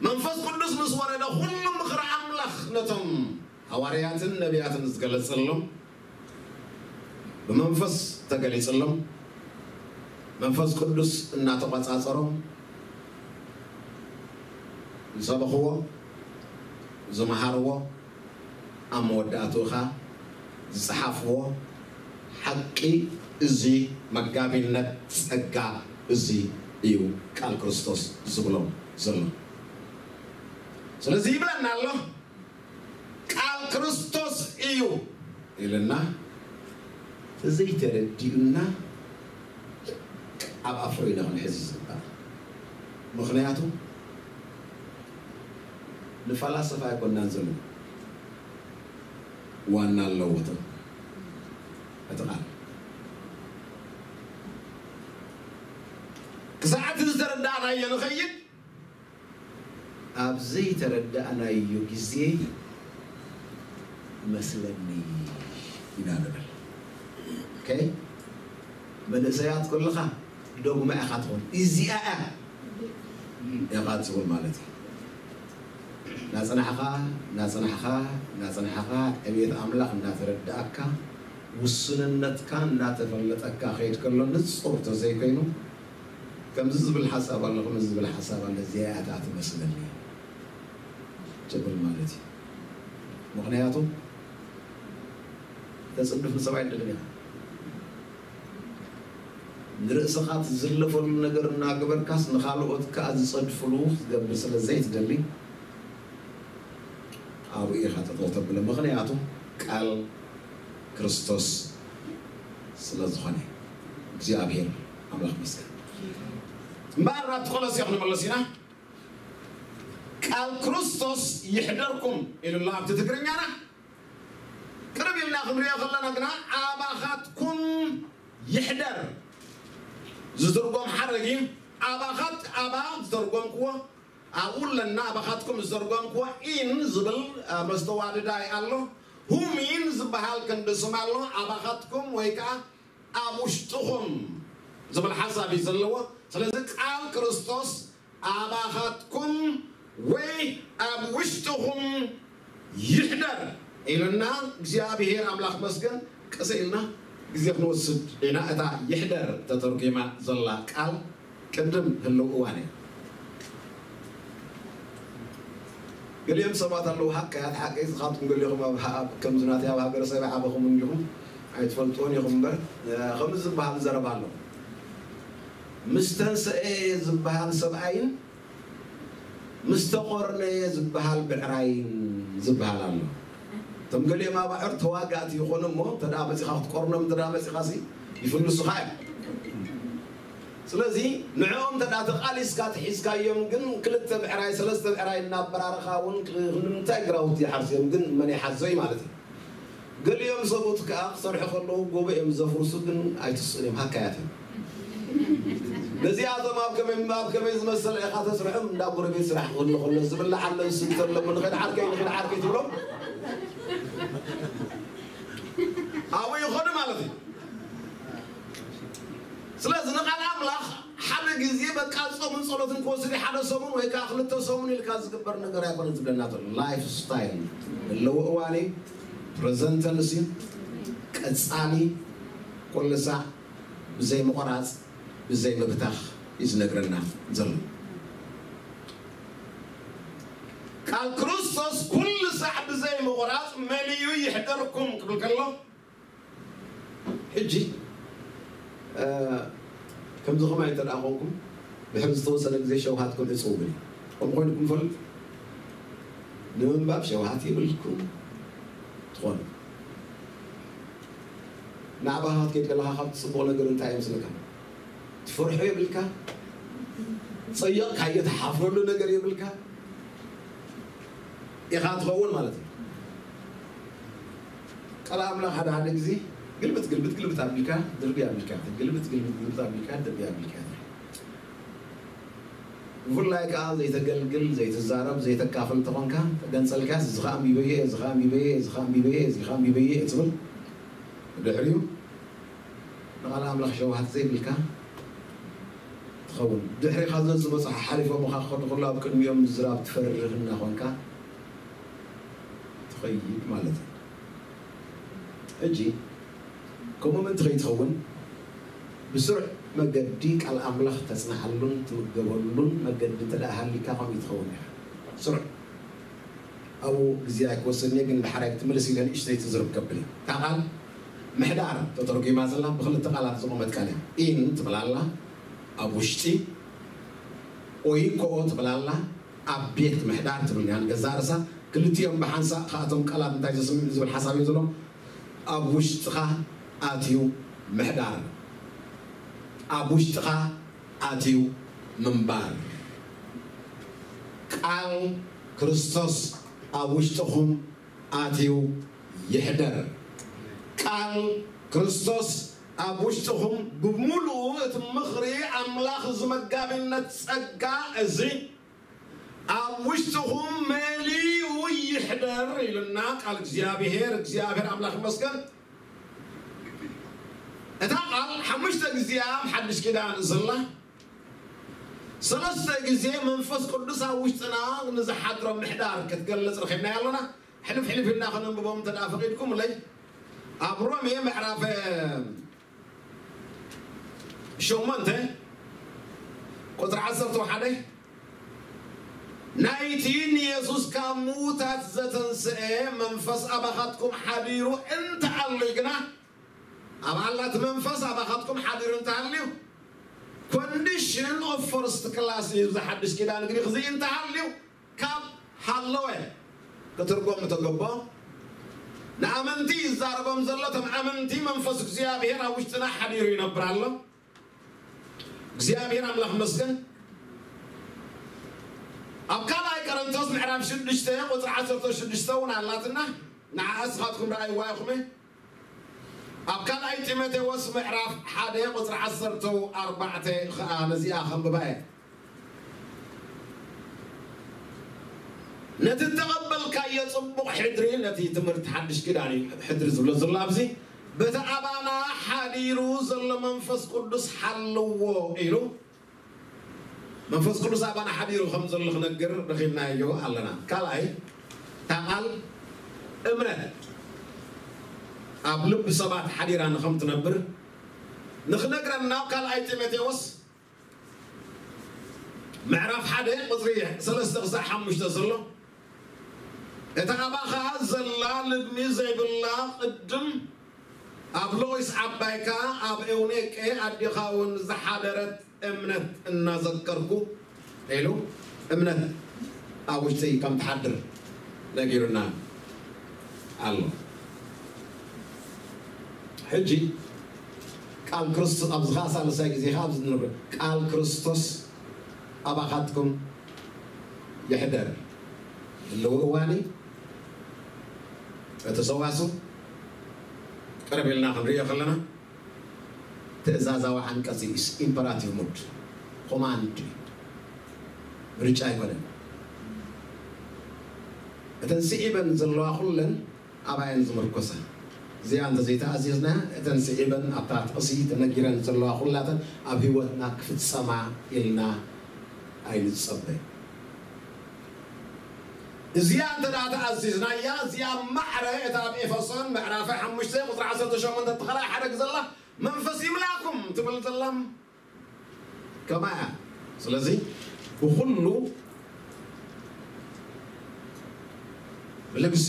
መንፈስ ቅዱስ ምስ ወረደ ኩሉ ምኽሪ ኣምላኽ ነቶም ሃዋርያትን ነቢያትን ዝገለጸሎም ብመንፈስ ተገሊጸሎም መንፈስ ቅዱስ እናተቆጻጸሮም ዝሰበኽዎ ዝመሃርዎ ኣብ መወዳእትኡ ኸዓ ዝጸሓፍዎ ሓቂ እዚ መጋቢነት ጸጋ እዚ እዩ ቃል ክርስቶስ ዝብሎ ዘሎ። ስለዚ ይብለና ኣሎ ቃል ክርስቶስ እዩ ኢልና ተዘይተረዲኡና ኣብ ኣፍሮ ኢና ክንሕዝ ዝግባእ። ምኽንያቱ ንፈላሰፋ ኣይኮናን ዘሎ ዋና ኣለዎ እቲ እቲ ቃል ክሳዕ እቲ ዝተረዳእናዮ ንኸይድ ኣብ ዘይተረዳእናዮ ግዜ መስለኒ ኢና ንብል። ኦኬ? መንእሰያት ኩልኻ ደጉማ ኢኻ ትኾን። እዚኣ እያ ኢኻ ትብል ማለት እዩ። እናጽናሕኻ እናጽናሕኻ እናጽናሕኻ ዕቤት ኣምላኽ እናተረዳእካ ውስንነትካ እናተፈለጠካ ከይድ ከሎ ንጹር ተዘይኮይኑ ከምዚ ዝብል ሓሳብ ኣሎ ከምዚ ዝብል ሓሳብ ኣሎ እዚኣ እያ እታ ትመስለኒ ትብል ማለት እዩ። ምኽንያቱ ተጽድፍ ንሰብ ኣይደልን ኢኻ። ንርእስኻ ትዝለፈሉ ነገር እናገበርካስ ንኻልኦት ከኣ ዝጸድፍሉ ክትገብር ስለ ዘይትደሊ ኣብኡ ኢኻ ጠጠው ተብሎ። ምኽንያቱ ቃል ክርስቶስ ስለ ዝኾነ እግዚኣብሔር ኣምላኽ ይመስገን። እምበኣር ናብቲ ቆሎሴ ክንመለስ ኢና። ቃል ክርስቶስ ይሕደርኩም ኢሉና ኣብቲ ትግርኛና ቅርብ ኢልና ክንሪኦ ከለና ግና ኣባኻትኩም ይሕደር ዝትርጎም ሓረግ እዩ። ኣባኻት ኣባ ዝተርጎምክዎ ኣብኡ ኣለና ኣባኻትኩም ዝተርጎምክዎ ኢን ዝብል መስተዋድዳይ ኣሎ። ሁም ኢን ዝበሃል ክንዲ ስም ኣሎ። ኣባኻትኩም ወይ ከዓ ኣብ ውሽጥኹም ዝብል ሓሳብ እዩ ዘለዎ። ስለዚ ቃል ክርስቶስ ኣባኻትኩም ወይ ኣብ ውሽጥኹም ይሕደር ኢልና እግዚኣብሔር ኣምላኽ መስገን ቅስ ኢልና ግዜ ክንወስድ ኢና። እታ ይሕደር ተተርጒማ ዘላ ቃል ቅድም ህልው እዋን እያ። ገሊኦም ሰባት ኣለዉ፣ ሃካያት ሓቀይ ዝኻትኩም ገሊኹም ኣብ ሃ- ከምዚ ናተይ ኣብ ሃገረሰብ ዓበኹም እንዲኹም ኣይትፈልጥዎን ኢኹም እምበር፣ ከምዚ ዝበሃል ዘረባ ኣሎ። ምስ ተንሰኤ ዝበሃል ሰብኣይን ምስ ተቆርነየ ዝበሃል ብዕራይን ዝበሃል ኣሎ። እቶም ገሊኦም ኣባዕር ተዋጋእቲ ይኾኑ እሞ፣ እንተ ደኣ መጺኻ ክትቆርኖም እንተ ደኣ መጺኻሲ ይፍልሱኻ እዮም። ስለዚ ንዕኦም እንተ ደኣ ተቓሊስካ ተሒዝካዮም ግን ክልተ ብዕራይ ሰለስተ ብዕራይ እናበራረኻ እውን ክ- ንምንታይ ግራውቲ ይሓርሱ እዮም ግን መን ይሓዞ እዩ ማለት እዩ። ገሊኦም ሰብኡት ከኣ ክሰርሑ ከለዉ ጎቦ እዮም ዘፍርሱ ግን ኣይትስእን እዮም ሃካያት እዮም። ነዚኣቶም ኣብ ከመይ ኣብ ከመይ ዝመሰለ ኢኻ ተስርሖም እንዳ ጎረቤት ስራሕ ክህሉ ከሎ ዝብላዕ ኣሎ ዝስተ ኣሎ ንኸድ ዓርከይ ንኸድ ዓርከይ ትብሎም ኣብኡ ይኾኑ ማለት እዩ። ስለዚ ንቓል ኣምላኽ ሓደ ግዜ በቃ ጾምን ጸሎትን ክወስድ ሓደ ሰሙን ወይ ከዓ ክልተ ሰሙን ኢልካ ዝግበር ነገር ኣይኮነ ዝብለና ዘሎ ላይፍ ስታይል ዘለዎ እዋን እዩ። ፕረዘንተንስ እዩ ቀጻሊ ኩሉ ሳዕ ብዘይ ምቑራጽ ብዘይ ምብታኽ እዩ ዝነግረና ዘሎ። ቃል ክርስቶስ ኩሉ ሳዕ ብዘይ ምቑራጽ መሊኡ ይሕደርኩም ክብል ከሎ ሕጂ ከምዚ ከማይ እንተ ደኣ ኮንኩም ድሕሪ ዝተወሰነ ግዜ ሸውሃትኩም ዕፅው ብል ከም ኮይንኩም ፈልጥ ንምንባብ ሸውሃት ይብልኩም ትኾኑ። ንኣባኻ ክትከይድ ከለኻ ካብ ትፅቡቕ ነገር እንታይ ይመስለካ? ትፈርሖ የብልካ፣ ፀየቕካዮ ትሓፍረሉ ነገር የብልካ ኢኻ ትኸውን ማለት እዩ። ቃል ኣምላኽ ሓደ ሓደ ግዜ ግልብጥ ግልብጥ ግልብጥ ኣቢልካ ድርቢ ኣቢልካ ግልብጥ ግልብጥ ግልብጥ ኣቢልካ ድርቢ ኣቢልካ ብፍላይ ከዓ ዘይተገልግል ዘይትዛረብ ዘይተካፍል ተኾንካ ተገንፀልካ እዚ ከዓ ኣንቢበየ እዚ ከዓ ኣንቢበየ እዚ ከዓ ኣንቢበየ እዚ ከዓ ኣንቢበየ ትብል ድሕሪኡ ንቓል ኣምላኽ ሸውሃት ዘይብልካ ትኸውን። ድሕሪኻ ዘዝመፁ ሓሓሊፎምኻ ክኸዱ ከሎ ኣብ ቅድሚኦም ምዝራብ ትፈርህ እናኾንካ ትኸይድ ማለት እዩ። ሕጂ ከምኡ ምእንቲ ከይትኸውን ብስሩዕ መገዲ ቃል ኣምላኽ ተጽንዓሉን ትምገበሉን መገዲ እንተ ደኣ ሃሊካ ከምኡ ትኸውን ኢኻ። ስሩዕ ኣብኡ ግዜ ኣይክወስድን እየ፣ ግን ዳሕራይ ክትምልስ ኢለ ንእሽተይ ትዝርብ ከብል እየ። እታ ቃል ምሕዳር ተተርጒማ ዘላ ብኽልተ ቃላት ዝቖመት ቃል እያ። ኢን ትብል ኣላ ኣብ ውሽጢ፣ ኦይኮኦ ትብል ኣላ ኣብ ቤት ምሕዳር ትብል እያ ንገዛእ ርእሳ። ክልቲኦም ብሓንሳእ ከኣቶም ቃላት እንታይ ዘስምዕ ዝብል ሓሳብ እዩ ዘሎ። ኣብ ውሽጥኻ ኣትዩ ምሕዳር፣ ኣብ ውሽጥኻ ኣትዩ ምንባር። ቃል ክርስቶስ ኣብ ውሽጥኹም ኣትዩ ይሕደር። ቃል ክርስቶስ ኣብ ውሽጥኹም ብምሉኡ እቲ ምኽሪ ኣምላኽ እዚ መጋቢነት ጸጋ እዚ ኣብ ውሽጥኹም መሊኡ ይሕደር ኢልና ቃል እግዚኣብሔር። እግዚኣብሔር ኣምላኽ ይመስገን። እታ ቃል ሓሙሽተ ግዜ ኣብ ሓድሽ ኪዳን ዘላ ሰለስተ ግዜ መንፈስ ቅዱስ ኣብ ውሽጥና ንዝሓድሮ ምሕዳር ክትገልጽ ረኺብናያ ኣለና። ሕልፍ ሕልፍ ኢልና ከነንብቦም እንተ ደኣ ፈቒድኩምለይ ኣብ ሮሜ ምዕራፍ ሸሞንተ ቁፅሪ ዓሰርተ ሓደ ናይቲ ንየሱስ ካብ ምዉታት ዘተንስአ መንፈስ ኣባኻትኩም ሓዲሩ እንተኣሉ ግና ኣብ ኣላት መንፈስ ኣባኻትኩም ሓዲሩ እንተሃልዩ ኮንዲሽን ኦፍ ፈርስት ክላስ እዩ ዝሓድሽ ኪዳን ግሪክ እዚ እንተሃልዩ ካብ ሃለወ ክትርጎም ተገቦ ንኣመንቲ ይዛረቦም ዘሎ እቶም ኣመንቲ መንፈስ እግዚኣብሔር ኣብ ውሽጥና ሓዲሩ ይነብር ኣሎ። እግዚኣብሔር ኣምላኽ መስገን ኣብ ካልኣይ ቀረንቶስ ምዕራፍ ሽዱሽተ ቁፅሪ ዓሰርተ ሽዱሽተ እውን ኣላትና ንዓ እስኻትኩም ረኣይዋ ኢኹም። ኣብ ካልኣይ ጢሞቴዎስ ምዕራፍ ሓደ ቁፅሪ ዓሰርተ ኣርባዕተ ኸዓ ነዚኣ ከንብባ እየ። ነቲ እተቐበልካዮ ፅቡቕ ሕድሪ ነቲ ትምህርቲ ሓድሽ ኪዳን እዩ ሕድሪ ዝብሎ ዘሎ ኣብዚ በቲ ኣባና ሓዲሩ ዘሎ መንፈስ ቅዱስ ሓልዎ ኢሉ። መንፈስ ቅዱስ ኣባና ሓዲሩ ከም ዘሎ ክነግር ረኺብናዮ ኣለና። ካልኣይ፣ እታ ቃል እምነት ኣብ ልቢ ሰባት ሓዲራ ንከም ትነብር ንክነግረና፣ ካልኣይ ጢሞቴዎስ ምዕራፍ ሓደ ቁፅሪ ሰለስተ ክሳዕ ሓሙሽተ ዘሎ፣ እታ ኣባኻ ዘላ ልግሚ ዘይብላ ቅድም ኣብ ሎይስ ዓባይካ ኣብ ኤውኔቄ ኣዴኻ እውን ዝሓደረት እምነት እናዘከርኩ ኢሉ እምነት ኣብ ውሽጢ ከም ትሓድር ነጊሩና ኣሎ። ሕጂ ቃል ክርስቶስ ኣብዚ ኸዓ ሳልሳይ ግዜ ኸዓ ኣብዚ ንነብር ቃል ክርስቶስ ኣባኻትኩም ይሕደር። ህልው እዋኒ እቲ ሰዋስው ቅርብ ኢልና ክንሪኦ ከለና ትእዛዛዊ ዓንቀጽ እዩ። ኢምፐራቲቭ ሙድ ኮማንድ እዩ። ምርጫ ኣይኮነን። እተን ስዒበን ዘለዋ ኩለን ኣባየን ዝምርኮሳ እዚኣ እንተዘይተኣዚዝና እተን ስዒበን ኣብታ ጥቕሲ ተነጊረን ዘለዋ ኩላተን ኣብ ህይወትና ክፍጸማ ኢልና ኣይንጸበ። እዚኣ እንተ ደኣ ተኣዚዝናያ እዚኣ ማዕረ እታ ኣብ ኤፈሶን ምዕራፍ ሓሙሽተ ቁፅሪ ዓሰርተ ሸሞንተ እቲ ካልኣይ ሓረግ ዘላ መንፈስ ይምላእኩም ትብል ዘላ ከማያ። ስለዚ ብኩሉ ብልግሲ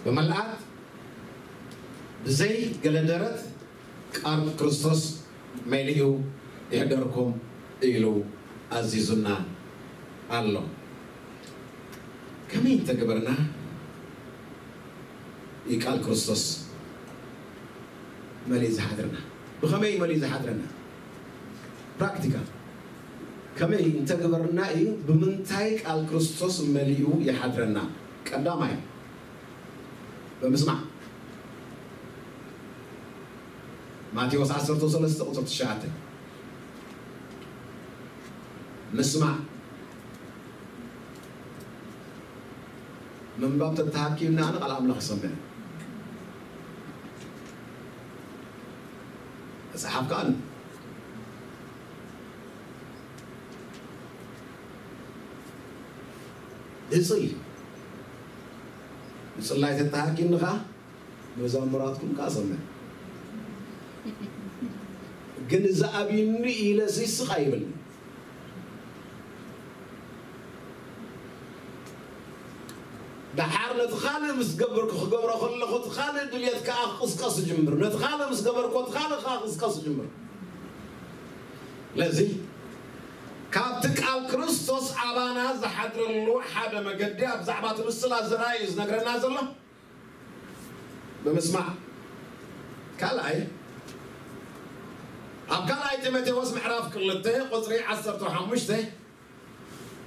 ብመልኣት ብዘይ ገለ ደረት ቃል ክርስቶስ መሊኡ ይሕደርኩም ኢሉ ኣዚዙና ኣሎ። ከመይ እንተገበርና እዩ ቃል ክርስቶስ መሊኡ ዝሓድረና? ብኸመይ መሊኡ ዝሓድረና? ፕራክቲካል ከመይ እንተገበርና እዩ? ብምንታይ ቃል ክርስቶስ መሊኡ ይሓድረና? ቀዳማይ ብምስማዕ። ማቴዎስ ዓሰርተ ሰለስተ ቁፅሪ ትሽዓተ ምስማዕ። ምንባብ ተተሃኪብና ኣነ ቃል ኣምላኽ ይሰምዕ። መጽሓፍ ቃል እጽል ምጽላይ ተተሃኪኒ ኸዓ መዛሙራትኩም ከኣ ሰምዕ። ግን እዚ ኣብዩኒ ኢለ ስቕ ኣይብልን። ደሓር ነቲ ካልእ ምስ ገብርኩ ክገብሮ ከለኹ እቲ ካልእ ድልየት ከኣ ክቕስቀስ ይጅምር። ነቲ ካልእ ምስ ገበርኩ እቲ ካልእ ከኣ ክቕስቀስ ይጅምር። ስለዚ ካብቲ ቃል ክርስቶስ ኣባና ዝሓድረሉ ሓደ መገዲ ኣብ ዛዕባ እቲ ምስላ ዘርኣይ እዩ ዝነግረና ዘሎ። ብምስማዕ። ካልኣይ ኣብ ካልኣይ ጢሞቴዎስ ምዕራፍ ክልተ ቁፅሪ ዓሰርተ ሓሙሽተ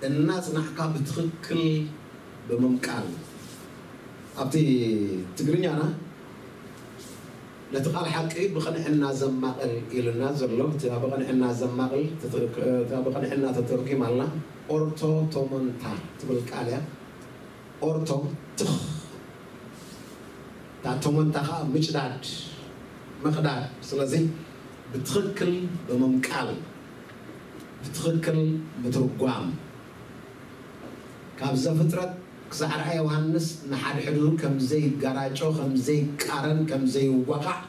እናጽናዕካ ብትኽክል ብምምቃል። ኣብቲ ትግርኛና ነቲ ቃል ሓቂ ብቕንዕና ዘማቕል ኢሉና ዘሎ፣ እቲ ብቕንዕና ዘማቕል፣ እቲ ብቕንዕና ተተርጒማ ኣላ። ኦርቶቶመንታ ትብል ቃል እያ። ኦርቶ ትኽ፣ እታ ቶመንታ ኸዓ ምጭዳድ፣ ምቕዳድ። ስለዚ ብትኽክል ብምምቃል፣ ብትኽክል ምትርጓም። ካብ ዘፍጥረት ክሳዕ ራእየ ዮሃንስ ንሓድሕዱ ከም ዘይጋራጮ፣ ከም ዘይቃረን፣ ከም ዘይዋቓዕ፣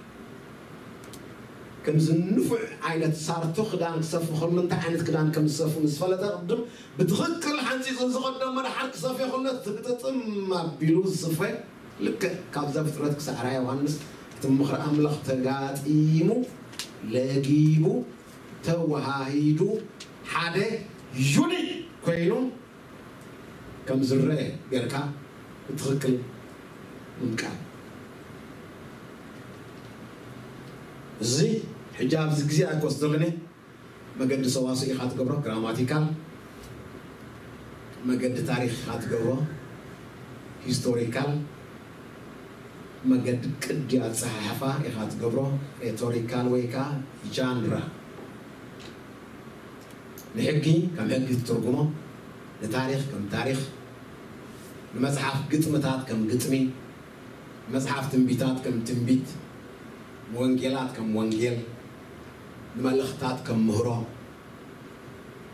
ከምዚ ንፉዕ ዓይነት ሳርቶ ክዳን ክሰፊ ከሎ እንታይ ዓይነት ክዳን ከም ዝሰፊ ምስ ፈለጠ ቅድም ብትኽክል ሓንፂፁ ዝቐደሞ ደሓር ክሰፍዮ ከሎ ትግጥጥም ኣቢሉ ዝስፈ ልክዕ ካብ ዘፍጥረት ክሳዕ ራእየ ዮሃንስ እቲ ምኽሪ ኣምላኽ ተጋጢሙ ለጊቡ ተወሃሂዱ ሓደ ዩኒት ኮይኑ ከም ዝረአ ጌርካ ብትኽክል ምምቃል። እዚ ሕጂ ኣብዚ ግዜ ኣይኮስ ዘለኒ መገዲ ሰዋስው ኢኻ ትገብሮ፣ ግራማቲካል፣ መገዲ ታሪኽ ኢኻ ትገብሮ፣ ሂስቶሪካል፣ መገዲ ቅዲ ኣጸሓሕፋ ኢኻ ትገብሮ፣ ሬቶሪካል ወይ ከኣ ጃንራ። ንሕጊ ከም ሕጊ ትትርጉሞ፣ ንታሪኽ ከም ታሪኽ፣ ንመጽሓፍ ግጥምታት ከም ግጥሚ፣ መጽሓፍ ትንቢታት ከም ትንቢት፣ ወንጌላት ከም ወንጌል፣ መልእኽታት ከም ምህሮ፣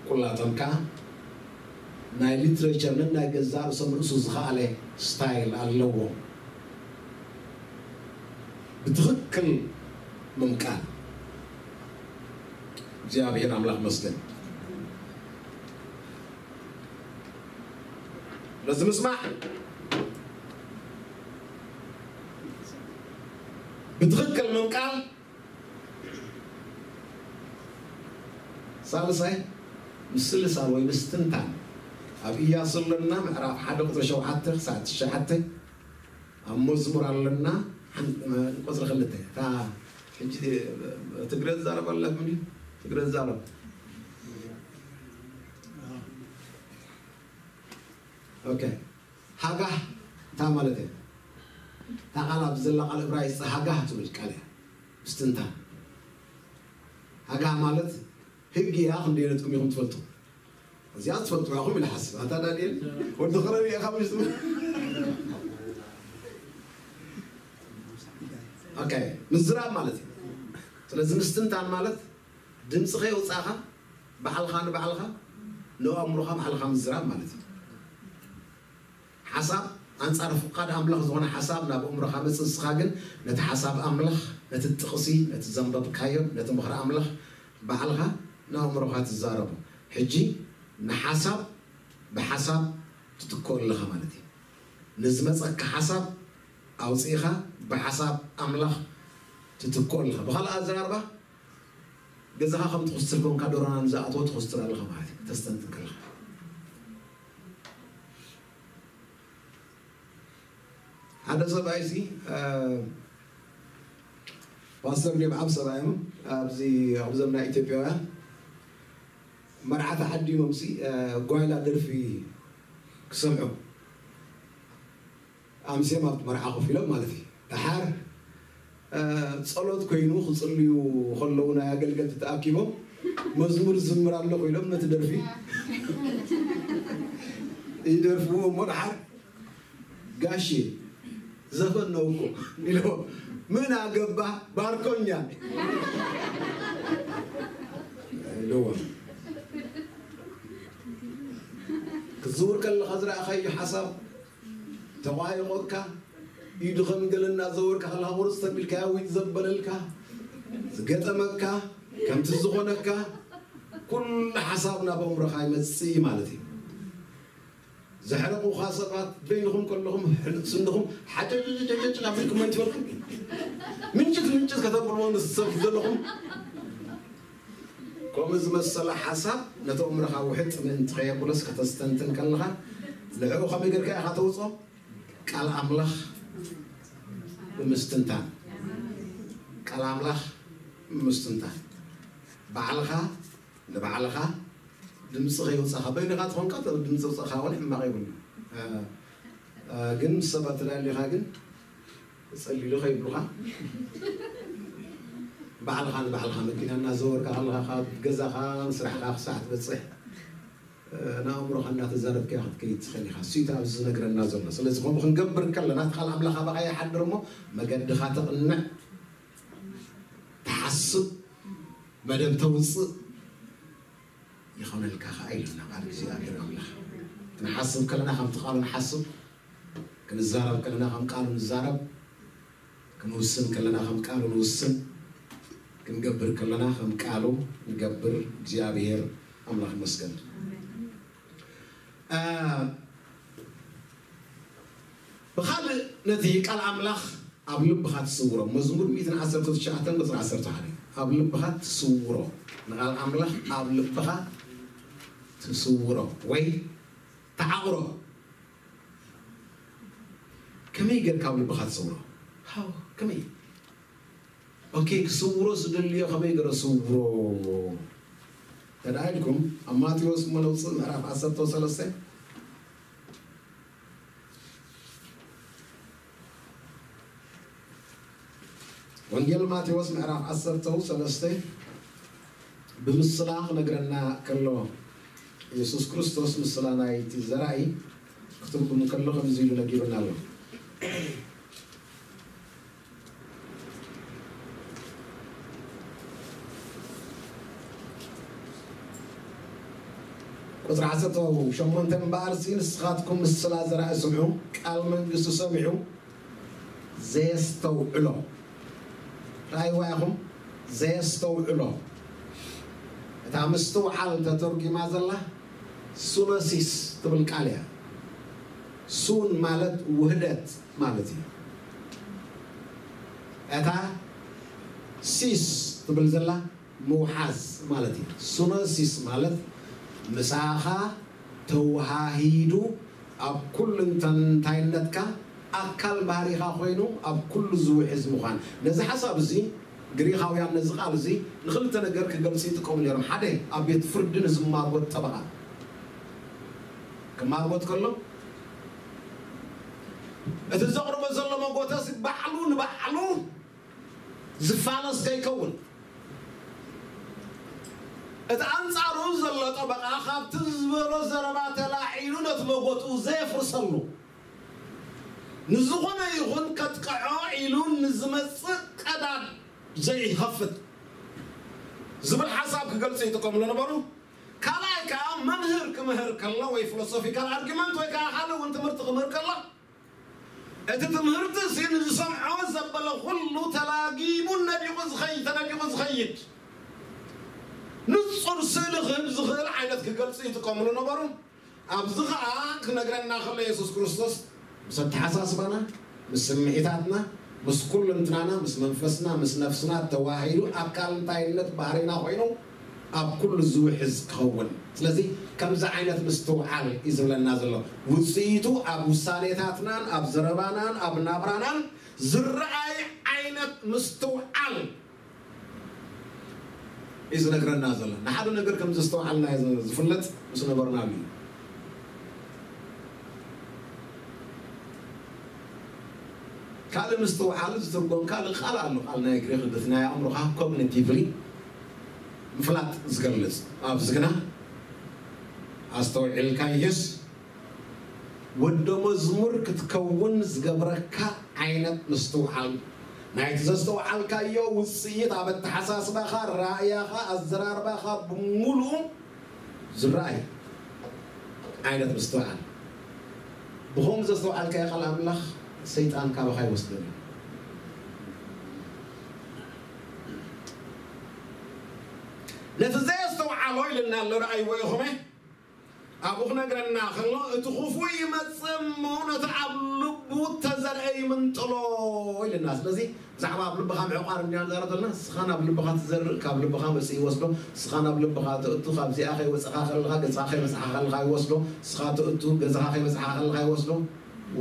ኩላቶም ከኣ ናይ ሊትሬቸር ነናይ ገዛእ ርእሶም ርእሱ ዝኸኣለ ስታይል ኣለዎም። ብትኽክል ምምቃል። እግዚኣብሔር ኣምላኽ መስገን። በዚ ምስማዕ ብትኽክል ምምቃል። ሳልሳይ ምስልሳል ወይ ምስትንታን። ኣብ ኢያሱ ኣለና፣ ምዕራፍ ሓደ ቁፅሪ ሸውዓተ ክሳዕ ትሽዓተ። ኣብ መዝሙር ኣለና፣ ሓን- ቁፅሪ ክልተ። እታ ሕጂ ትግረ ዝዛረብ ኣለኩም ድዩ? ትግረ ዝዛረብ። ኦኬ። ሃጋህ እንታይ ማለት እዩ? እታ ቃል ኣብዚ ዘላ ቃል እብራይስጥ ሃጋህ ትብል ቃል እያ። ምስትንታን። ሃጋህ ማለት ህግ እያ፣ ክንደየነትኩም ኢኹም ትፈልጡ። እዚኣ ትፈልጡ ኢኹም ኢለ ሓስብ። ኣታ ዳንኤል ወዲ ኸረብ ኢኻ ምሽ ትብል። ኦኬ፣ ምዝራብ ማለት እዩ። ስለዚ ምስትንታን ማለት ድምፂ ከየውፃእኻ ባዕልኻ ንባዕልኻ ንኣእምሮኻ ባዕልኻ ምዝራብ ማለት እዩ። ሓሳብ ኣንጻር ፍቓድ ኣምላኽ ዝኾነ ሓሳብ ናብ ኣእምሮኻ መጽእ፣ ንስኻ ግን ነቲ ሓሳብ ኣምላኽ፣ ነቲ ጥቕሲ፣ ነቲ ዘንበብካዮ፣ ነቲ ምኽሪ ኣምላኽ ባዕልኻ ንኣእምሮኻ ትዛረቦ። ሕጂ ንሓሳብ ብሓሳብ ትትክኦ ኣለኻ ማለት እዩ። ንዝመጸካ ሓሳብ ኣውጺእኻ ብሓሳብ ኣምላኽ ትትክኦ ኣለኻ። ብኻልእ ኣዘራርባ ገዛኻ ከም ትኹስትር ኮንካ ዶሮና ንዝኣተወ ትኹስትር ኣለኻ ማለት እዩ። ተስተንትን ከለኻ ሓደ ሰብኣይ ሲ ፓስተር ዴብ ዓብ ሰብኣዮም ኣብዚ ኣብ ዘምና ኢትዮጵያውያን መርዓ ተዓዲሞም ሲ ጓይላ ደርፊ ክሰምዑ ኣምስዮም ኣብቲ መርዓ ኮፍ ኢሎም ማለት እዩ። ደሓር ጸሎት ኮይኑ ክጽልዩ ከለዉ ናይ ኣገልገልቲ ተኣኪቦም መዝሙር ዝምር ኣለኹ ኢሎም ነቲ ደርፊ ይደርፍዎ እሞ ደሓር ጋሺ ዘፈን ነው እኮ ኢሎ ምን ኣገባ ባርኮኛ ኢልዎ። ክትዝውር ከለኻ ዝረኣኻዮ ሓሳብ ተቋይቆካ ኢዱ ከም ገለ እናዘወርካ ከለኻ ቁርፅ ተቢልካ ያዊት ዘበለልካ ዝገጠመካ ከምቲ ዝኾነካ ኩሉ ሓሳብ ናብ ኣእምሮኻ ይመፅእ እዩ ማለት እዩ። ዘሕረቑኻ ሰባት በይንኹም ከለኹም ስንድኹም ሓጨጨጨጨጭ ኣቢልኩም ኣይትበልኩም። ምንጭት ምንጭት ከተብልዎ ንሰብ ዘለኹም ከምኡ ዝመሰለ ሓሳብ ነቲ ኣእምሮኻ ውሕጥ ምእንቲ ከየብሎስ ከተስተንትን ከለኻ ንዕኡ ከመይ ጌርካ ኢኻ ተውፅኦ? ቃል ኣምላኽ ብምስትንታን። ቃል ኣምላኽ ብምስትንታን። ባዕልኻ ንባዕልኻ ድምፂ ከይወፃኻ በይንኻ ትኾንካ ድምፂ ውፃእኻ እውን ሕማቕ የብሉ። ግን ምስ ሰባት ተዳሊኻ ግን ጸሊሉ ከይብሉኻ ባዕልኻ ንባዕልኻ መኪና እናዘወርካ ከለኻ ካብ ገዛኻ ስራሕካ ክሳዕ ትበፅሕ ንኣእምሮኻ እናተዛረብካ ክትከይድ ትኽእል ኢኻ። እሱ እቲ ኣብዚ ዝነግረና ዘሎ። ስለዚ ከምኡ ክንገብር ከለና እቲ ቃል ኣምላኽ ኣባኻ ይሓድር እሞ መገድኻ ተቕንዕ፣ ትሓስብ፣ መደብ ተውፅእ ይኾነልካ ኸዓ ኢሉና ቃል እግዚኣብሔር ኣምላኽ። ክንሓስብ ከለና ከምቲ ቃሉ ንሓስብ፣ ክንዛረብ ከለና ከም ቃሉ ንዛረብ፣ ክንውስን ከለና ከም ቃሉ ንውስን፣ ክንገብር ከለና ከም ቃሉ ንገብር። እግዚኣብሔር ኣምላኽ ይመስገን። ብኻልእ ነቲ ቃል ኣምላኽ ኣብ ልብኻ ትስውሮ። መዝሙር ሚእትን ዓሰርተ ትሽዓተን ቁፅሪ ዓሰርተ ሓደ ኣብ ልብኻ ትስውሮ። ንቃል ኣምላኽ ኣብ ልብኻ ትስውሮ ወይ ተዓቕሮ። ከመይ ጌርካ ኣብ ልብኻ ትስውሮ? ሃው ከመይ? ኦኬ፣ ክስውሮ ዝደልዮ ከመይ ገረ ስውሮ ተዳ ኢልኩም ኣብ ማቴዎስ እሞ ነውፅእ ምዕራፍ ዓሰርተ ሰለስተ ወንጌል ማቴዎስ ምዕራፍ ዓሰርተ ሰለስተ ብምስላ ክነግረና ከሎ የሱስ ክርስቶስ ምስላ ናይቲ ዘራኢ ክትርጉም ከሎ ከምዚ ኢሉ ነጊሩና ኣሎ። ቁፅሪ ዓሰርተ ሸሞንተ እምበኣርሲ ንስኻትኩም ምስላ ዘራኢ ስምዑ፣ ቃል መንግስቱ ሰሚዑ ዘየስተውዕሎ፣ ረኣይዋ ኢኹም፣ ዘየስተውዕሎ። እታ ምስትውዓል ተተርጒማ ዘላ ሱነሲስ ትብል ቃል እያ። ሱን ማለት ውህደት ማለት እዩ። እታ ሲስ ትብል ዘላ ምውሓዝ ማለት እዩ። ሱነሲስ ማለት ምሳኻ ተወሃሂዱ ኣብ ኩሉ እንታይነትካ ኣካል ባህሪኻ ኮይኑ ኣብ ኩሉ ዝውሕዝ ምዃን። ነዚ ሓሳብ እዚ ግሪኻውያን ነዚ ቃል እዚ ንኽልተ ነገር ክገልጹ ይጥቀሙ ነይሮም። ሓደ ኣብ ቤት ፍርዲ ንዝማጎት ጠበቓ ክማጎት ከሎ እቲ ዘቕርቦ ዘሎ መጎተሲ ባዕሉ ንባዕሉ ዝፋለስ ከይከውን እቲ ኣንጻሩ ዘሎ ጠበቓ ካብቲ ዝበሎ ዘረባ ተላዒሉ ነቲ መጎትኡ ዘየፍርሰሉ ንዝኾነ ይኹን ከጥቅዖ ኢሉ ንዝመጽእ ቀዳድ ዘይኸፍት ዝብል ሓሳብ ክገልጹ ይጥቀምሉ ነበሩ። ካልኣይ ከዓ መምህር ክምህር ከሎ ወይ ፊሎሶፊካል ኣርጊመንት ወይ ከዓ ካልእ እውን ትምህርቲ ክምህር ከሎ እቲ ትምህርቲ እዚ ንዝሰምዖ ዘበለ ኩሉ ተላጊቡ ነዲቑ ዝኸይድ ተነዲቑ ዝኸይድ ንጹር ስእሊ ክህብ ዝኽእል ዓይነት ክገልጹ ይጥቀምሉ ነበሩ። ኣብዚ ኸዓ ክነግረና ከሎ የሱስ ክርስቶስ ምስ ኣተሓሳስባና ምስ ስምዒታትና ምስ ኩልንትናና ምስ መንፈስና ምስ ነፍስና ተዋሂዱ ኣካል እንታይነት ባህሪና ኮይኑ ኣብ ኩሉ ዝውሕዝ ክኸውን። ስለዚ ከምዚ ዓይነት ምስትውዓል እዩ ዝብለና ዘሎ። ውፅኢቱ ኣብ ውሳኔታትናን ኣብ ዘረባናን ኣብ ናብራናን ዝረኣይ ዓይነት ምስትውዓል እዩ ዝነግረና ዘሎ። ንሓደ ነገር ከም ዘስተውዓልና እዩ ዝፍለጥ ምስ ነበርናሉ እዩ። ካልእ ምስትውዓል ዝትርጎም ካልእ ቃል ኣሎ። ቃል ናይ ግሪክ ግፍ ናይ ኣእምሮኻ ኮግኒቲቭሊ ምፍላጥ ዝገልጽ ኣብዚ ግና ኣስተውዒልካዮስ ወደ መዝሙር ክትከውን ዝገብረካ ዓይነት ምስትውዓል ናይቲ ዘስተውዓልካዮ ውፅኢት ኣብ ኣተሓሳስባኻ ራእያኻ ኣዘራርባኻ ብምሉኡ ዝረኣይ ዓይነት ምስትውዓል ብኸም ዘስተውዓልካዮ ቃል ኣምላኽ ሰይጣን ካባኻ ይወስደሉ ነቲ ዘየስተውዓሎ ኢልና ኣሎ ረኣይዎ ኢኹመ ኣብኡ ክነግረና ከሎ እቲ ክፉእ ይመጽእ እሞ ነቲ ኣብ ልቡ ተዘርአ ይምንጥሎ ኢልና ስለዚ ብዛዕባ ኣብ ልብኻ ምዕቋር እንዲና ንዛረብ ዘለና ንስኻ ናብ ልብኻ ትዘርእ ካብ ልብኻ መፅእ ይወስዶ ንስኻ ናብ ልብኻ ተእቱ ካብዚኣ ከይወፅኻ ከለኻ ገፅኻ ከይመፅኻ ከለኻ ይወስዶ ንስኻ ተእቱ ገፅኻ ከይመፅኻ ከለኻ ይወስዶ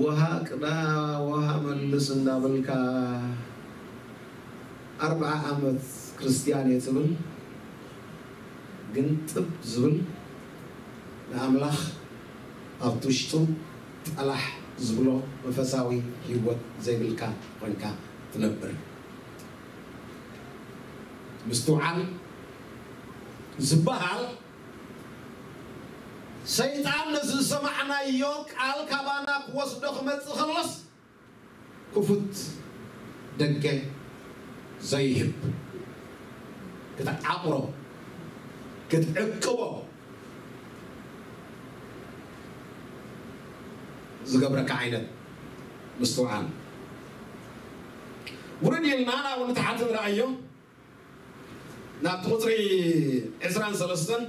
ውሃ ቅዳ ውሃ መልስ እንዳበልካ ኣርብዓ ዓመት ክርስትያን እየ ትብል ግን ጥብ ዝብል ንኣምላኽ ኣብቲ ውሽጡ ጠላሕ ዝብሎ መንፈሳዊ ህይወት ዘይብልካ ኮንካ ትነብር ምስትውዓል ዝበሃል ሰይጣን ነዚ ዝሰማዕናዮ ቃል ካባና ክወስዶ ክመጽእ ከሎስ ክፉት ደገ ዘይህብ ክትዓቕሮ ክትዕቅቦ ዝገብረካ ዓይነት ምስትውዓል ውርድ ኢልና ናብኡ ንታሕቲ ንረኣዮ ናብቲ ቁፅሪ ዕስራን ሰለስተን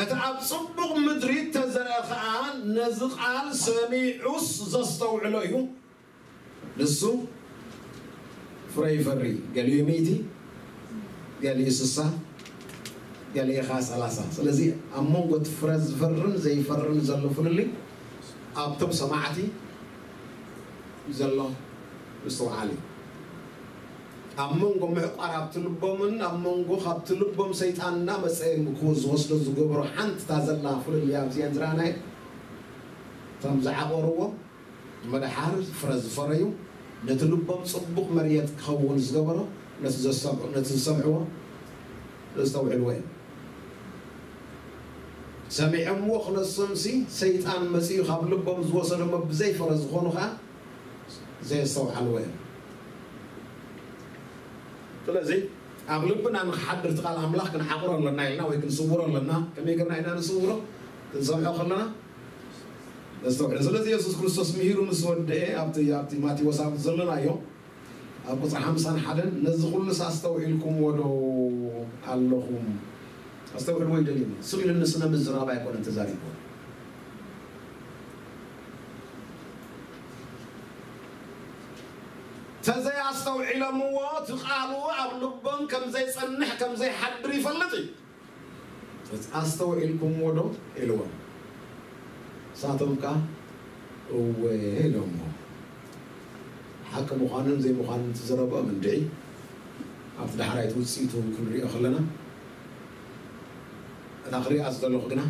እቲ ኣብ ፅቡቕ ምድሪ እተዘርአ ኸዓ ነዚ ቃል ሰሚዑስ ዘስተውዕሎ እዩ ንሱ ፍረ ይፈሪ ገሊኡ ሚእቲ ገሊኡ ስሳ ገሊኡ ኸዓ ሰላሳ ስለዚ ኣብ መንጎ እቲ ፍረ ዝፈርን ዘይፈርን ዘሎ ፍልልይ ኣብቶም ሰማዕቲ ዘሎ ምስትውዓል እዩ ኣብ መንጎ ምዕቋር ኣብቲ ልቦምን ኣብ መንጎ ካብቲ ልቦም ሰይጣን እናመፀ ዝወስዶ ዝገብሮ ሓንቲ እታ ዘላ ፍልልይ ኣብዚአን ዝረኣናየ እቶም ዝዓቆርዎ መድሓር ፍረ ዝፈረዩ ነቲ ልቦም ፅቡቕ መርየት ክኸውን ዝገበሮ ነቲ ዘሰምዑ ነቲ ዝሰምዕዎ ዘስተውዕልዎ እዮም ሰሚዖምዎ ክነሶምሲ ሰይጣን መፂኡ ካብ ልቦም ዝወሰዶሞ ብዘይፈረ ዝኾኑ ከዓ ዘየስተውዓልዎ እዮም ስለዚ ኣብ ልብና ንክሓድር እቲ ቃል ኣምላኽ ክንዓቕሮ ኣለና ኢልና ወይ ክንስውሮ ኣለና። ከመይ ገርና ኢና ንስውሮ? ክንሰምዖ ከለና ነስተውዕል። ስለዚ የሱስ ክርስቶስ ምሂሩ ምስ ወደአ ኣብቲ ኣብቲ ማቴዎስ ኣብ ዘለናዮ ኣብ ቁፅሪ ሓምሳን ሓደን ነዚ ኩሉስ ኣስተውዒልኩምዎ ዶ ኣለኹም? ኣስተውዕልዎ ይደልዩ። ስቕ ኢሉ ንስነ ምዝራብ ኣይኮነን ተዛሪብዎ። ተዘይኣስተውዒሎምዎ እቲ ቃሉ ኣብ ልቦም ከም ዘይጸንሕ ከም ዘይሓድር ይፈልጥ እዩ። ኣስተውዒልኩምዎ ዶ ኢልዎም። ንሳቶም ከኣ እወ ኢሎምዎ። ሓቂ ምዃኑን ዘይምዃኑን እቲ ዘረብኦም እንድዒ ኣብቲ ዳሕራይቲ ውፅኢቱ ክንሪኦ ከለና እታ ክሪኣ ዝደለኹ ግና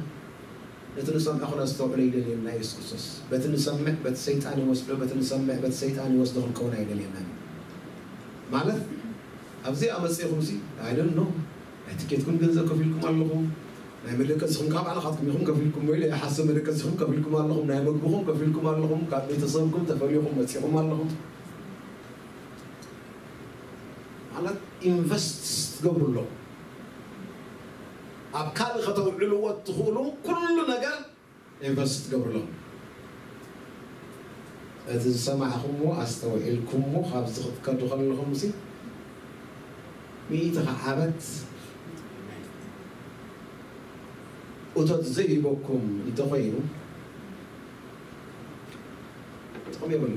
ነቲ ንሰምዖ ክነስተውዕሎ ይደልየና ኢየሱስ ክርስቶስ። በቲ ንሰምዕ በቲ ሰይጣን ይወስዶ፣ በቲ ንሰምዕ በቲ ሰይጣን ይወስዶ ክንከውን ኣይደልየናን። ማለት ኣብዚኣ መጺኹም ሲ I don't know ናይ ትኬትኩም ገንዘብ ከፊልኩም ኣለኹም፣ ናይ መደቀሲኹም ካብ ባዕልኻትኩም ኢኹም ከፊልኩም ወይ ሓሰብ መደቀሲኹም ከፊልኩም ኣለኹም፣ ናይ መግብኹም ከፊልኩም ኣለኹም፣ ካብ ቤተሰብኩም ተፈልዩኹም መጺኹም ኣለኹም። ማለት ኢንቨስት ትገብሩ ኣለኹም ኣብ ካልእ ከተውዕልዎ እትኽእሉ ኩሉ ነገር ኢንቨስት ትገብሩ ኣለኹም። እቲ ዝሰማዕኹምዎ ኣስተውዒልኩምዎ ካብዚ ክትከዱ ከለኹም ሲ ሚእቲ ከዓበት እቶት ዘይህበኩም እንተኾይኑ ጥቕሚ የብሉ።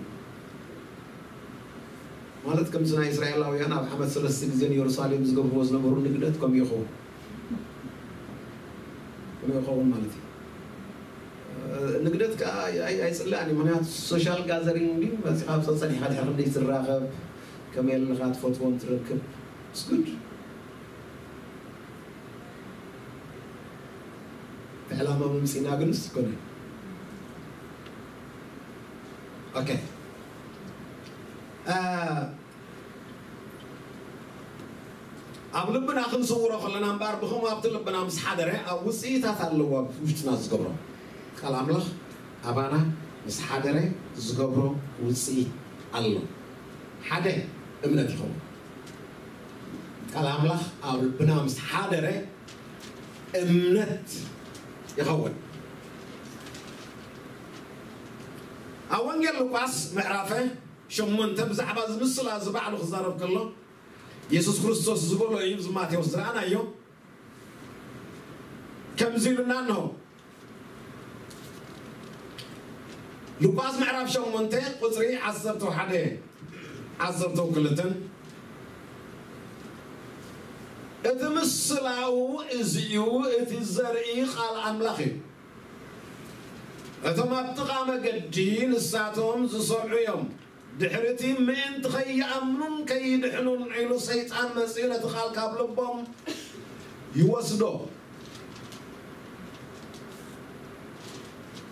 ማለት ከምዚ ናይ እስራኤላውያን ኣብ ዓመት ሰለስተ ግዜ ንየሩሳሌም ዝገብርዎ ዝነበሩ ንግደት ከምኡ ይኸውን ከምኡ ይኸውን ማለት እዩ። ንግደት ከዓ ኣይፅላእን እዩ። ምክንያቱ ሶሻል ጋዘሪንግ እንዲ መፅኻ ኣብ ፀፀኒኻ ድሕር ክንደይ ትራኸብ ከመይ ኣለኻ ትፈትዎም ትረክብ ስጉድ ዕላማ ምምፂና ግን ስኮነ ኦኬ ኣብ ልብና ክንስውሮ ከለና እምበኣር ብኸምኡ ኣብቲ ልብና ምስ ሓደረ ኣብ ውፅኢታት ኣለዎ ኣብ ውሽጥና ዝገብሮ ቃል ኣምላኽ ኣባና ምስ ሓደረ ዝገብሮ ውፅኢት ኣሎ ሓደ እምነት ይኸውን ቃል ኣምላኽ ኣብ ልብና ምስ ሓደረ እምነት ይኸውን ኣብ ወንጌል ሉቃስ ምዕራፈ ሸሞንተ ብዛዕባ እዚ ምስላ እዚ ባዕሉ ክዛረብ ከሎ የሱስ ክርስቶስ ዝበሎ እዩ እዚ ማቴዎስ ዝረኣናዮ ከምዚ ኢሉና እንሆ ሉቃስ ምዕራፍ ሸሞንተ ቁፅሪ ዓሰርተ ሓደ ዓሰርተ ክልተን እቲ ምስላው እዚ እዩ እቲ ዘርኢ ቃል ኣምላኽ እዩ እቶም ኣብ ጥቓ መገዲ ንሳቶም ዝሰምዑ እዮም ድሕሪ እቲ ምእንቲ ከይኣምኑን ከይድሕኑን ዒሉ ሰይጣን መጺኡ ነቲ ቃል ካብ ልቦም ይወስዶ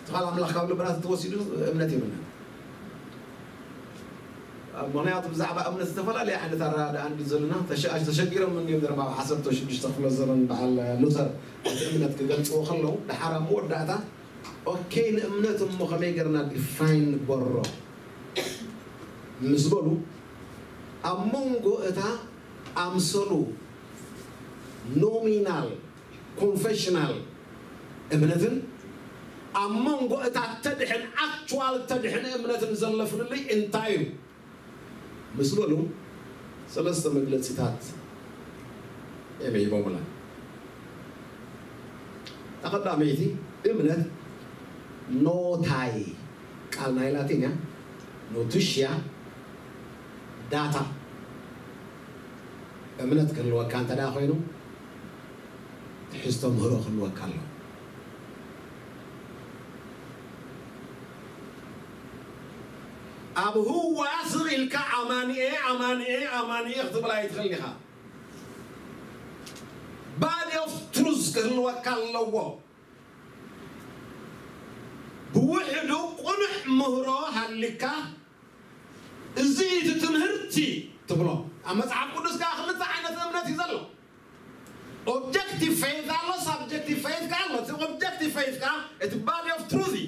እቲ ቃል ኣምላኽ ካብ ልብና ተወሲዱ እምነት የብልና ምክንያቱ ብዛዕባ እምነት ዝተፈላለየ ዓይነት ኣረዳድኣ እንዲ ዘለና ተሸጊሮም እንዲዮም ነርማ ዓሰርተ ሽዱሽተ ክፍለ ዘመን በዓል ሉተር እቲ እምነት ክገልፅዎ ከለዉ ደሓር ኣብ መወዳእታ ኦኬ ንእምነት እሞ ከመይ ገርና ዲፋይን ንበሮ ምስ በሉ ኣብ መንጎ እታ ኣምሰሉ ኖሚናል ኮንፌሽናል እምነትን ኣብ መንጎ እታ ተድሕን ኣክቹዋል ተድሕን እምነትን ዘሎ ፍልልይ እንታይ እዩ ምስ በሉ ሰለስተ መግለፂታት እዮም ሂቦምና። እታ ቀዳመይቲ እምነት ኖታይ ቃል ናይ ላቲን እያ ኖቱሽያ ዳታ እምነት ክህልወካ እንተ ደኣ ኮይኑ ትሕዝቶ ምህሮ ክህልወካ ኣሎ ኣብ ህዋ ስቕ ኢልካ ኣማንኤ ኣማንኤ ኣማንኤ ክትብል ኣይትኽእል ኢኻ body of truth ክህልወካ ኣለዎ ብውሕዱ ቁኑዕ ምህሮ ሃሊካ እዚ እቲ ትምህርቲ ትብሎ ኣብ መፅሓፍ ቅዱስ ከዓ ክልተ ዓይነት እምነት እዩ ዘሎ objective faith ኣሎ subjective faith ከዓ ኣሎ እቲ objective faith ከዓ እቲ body of truth እዩ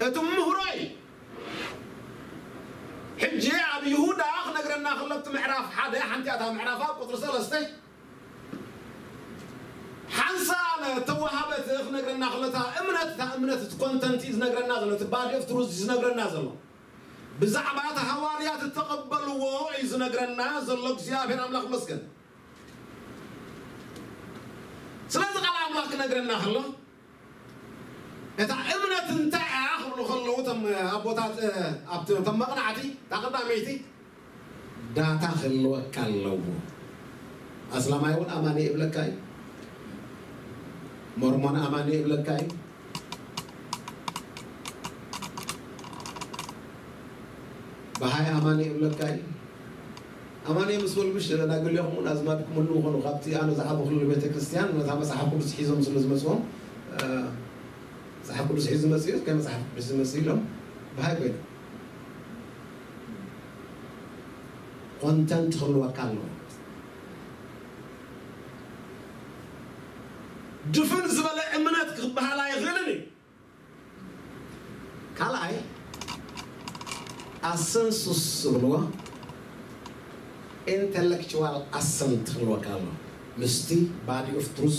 እቲ ምህሮ እዩ ሕጂ ኣብ ይሁዳ ክነግረና ከሎ እቲ ምዕራፍ ሓደ ሓንቲ ኣታ ምዕራፋ ቁፅሪ ሰለስተ ሓንሳእ ተወሃበት ክነግረና ከሎ፣ እታ እምነት፣ እታ እምነት እቲ ኮንተንት እዩ ዝነግረና ዘሎ፣ እቲ ባዲ ኦፍ ትሩዝ እዩ ዝነግረና ዘሎ። ብዛዕባ እቲ ሃዋርያት እተቐበልዎ እዩ ዝነግረና ዘሎ። እግዚኣብሔር ኣምላኽ ይመስገን። ስለዚ ቃል ኣምላኽ ክነግረና ከሎ፣ እታ እምነት እንታይ እያ ክብሉ ከለዉ፣ እቶም ኣቦታት፣ ኣብቲ፣ እቶም መቕናዕቲ፣ እታ ቀዳመይቲ ዳታ ክህልወካ ኣለዎ። ኣስላማይ እውን ኣማኒ ይብለካ እዩ። ሞርሞን ኣማኒ ይብለካ እዩ። በሃይ ኣማኒ ይብለካ እዩ። ኣማኒ ምስ በሉ ምሽ፣ ናገሊኹም እውን ኣዝማድኩም እንኾኑ፣ ካብቲ ኣነ ዝዓበኹሉ ቤተ ክርስቲያን ነታ መጽሓፍ ቅዱስ ሒዞም ስለ ዝመጽኦም፣ እ፣ መጽሓፍ ቅዱስ ሒዙ መጽኡ፣ ከ መጽሓፍ ቅዱስ ዝመጽእ ኢሎም በሃይ ኮይኖም። ኮንተንት ክህልወካ ኣለዎ። ድፍን ዝበለ እምነት ክበሃል ኣይኽእልን እዩ። ካልኣይ፣ ኣሰንሱስ ዝብልዎ ኢንተሌክቹዋል ኣሰንት ክህልወካ ኣሎ። ምስቲ ባዲ ኦፍ ትሩዝ፣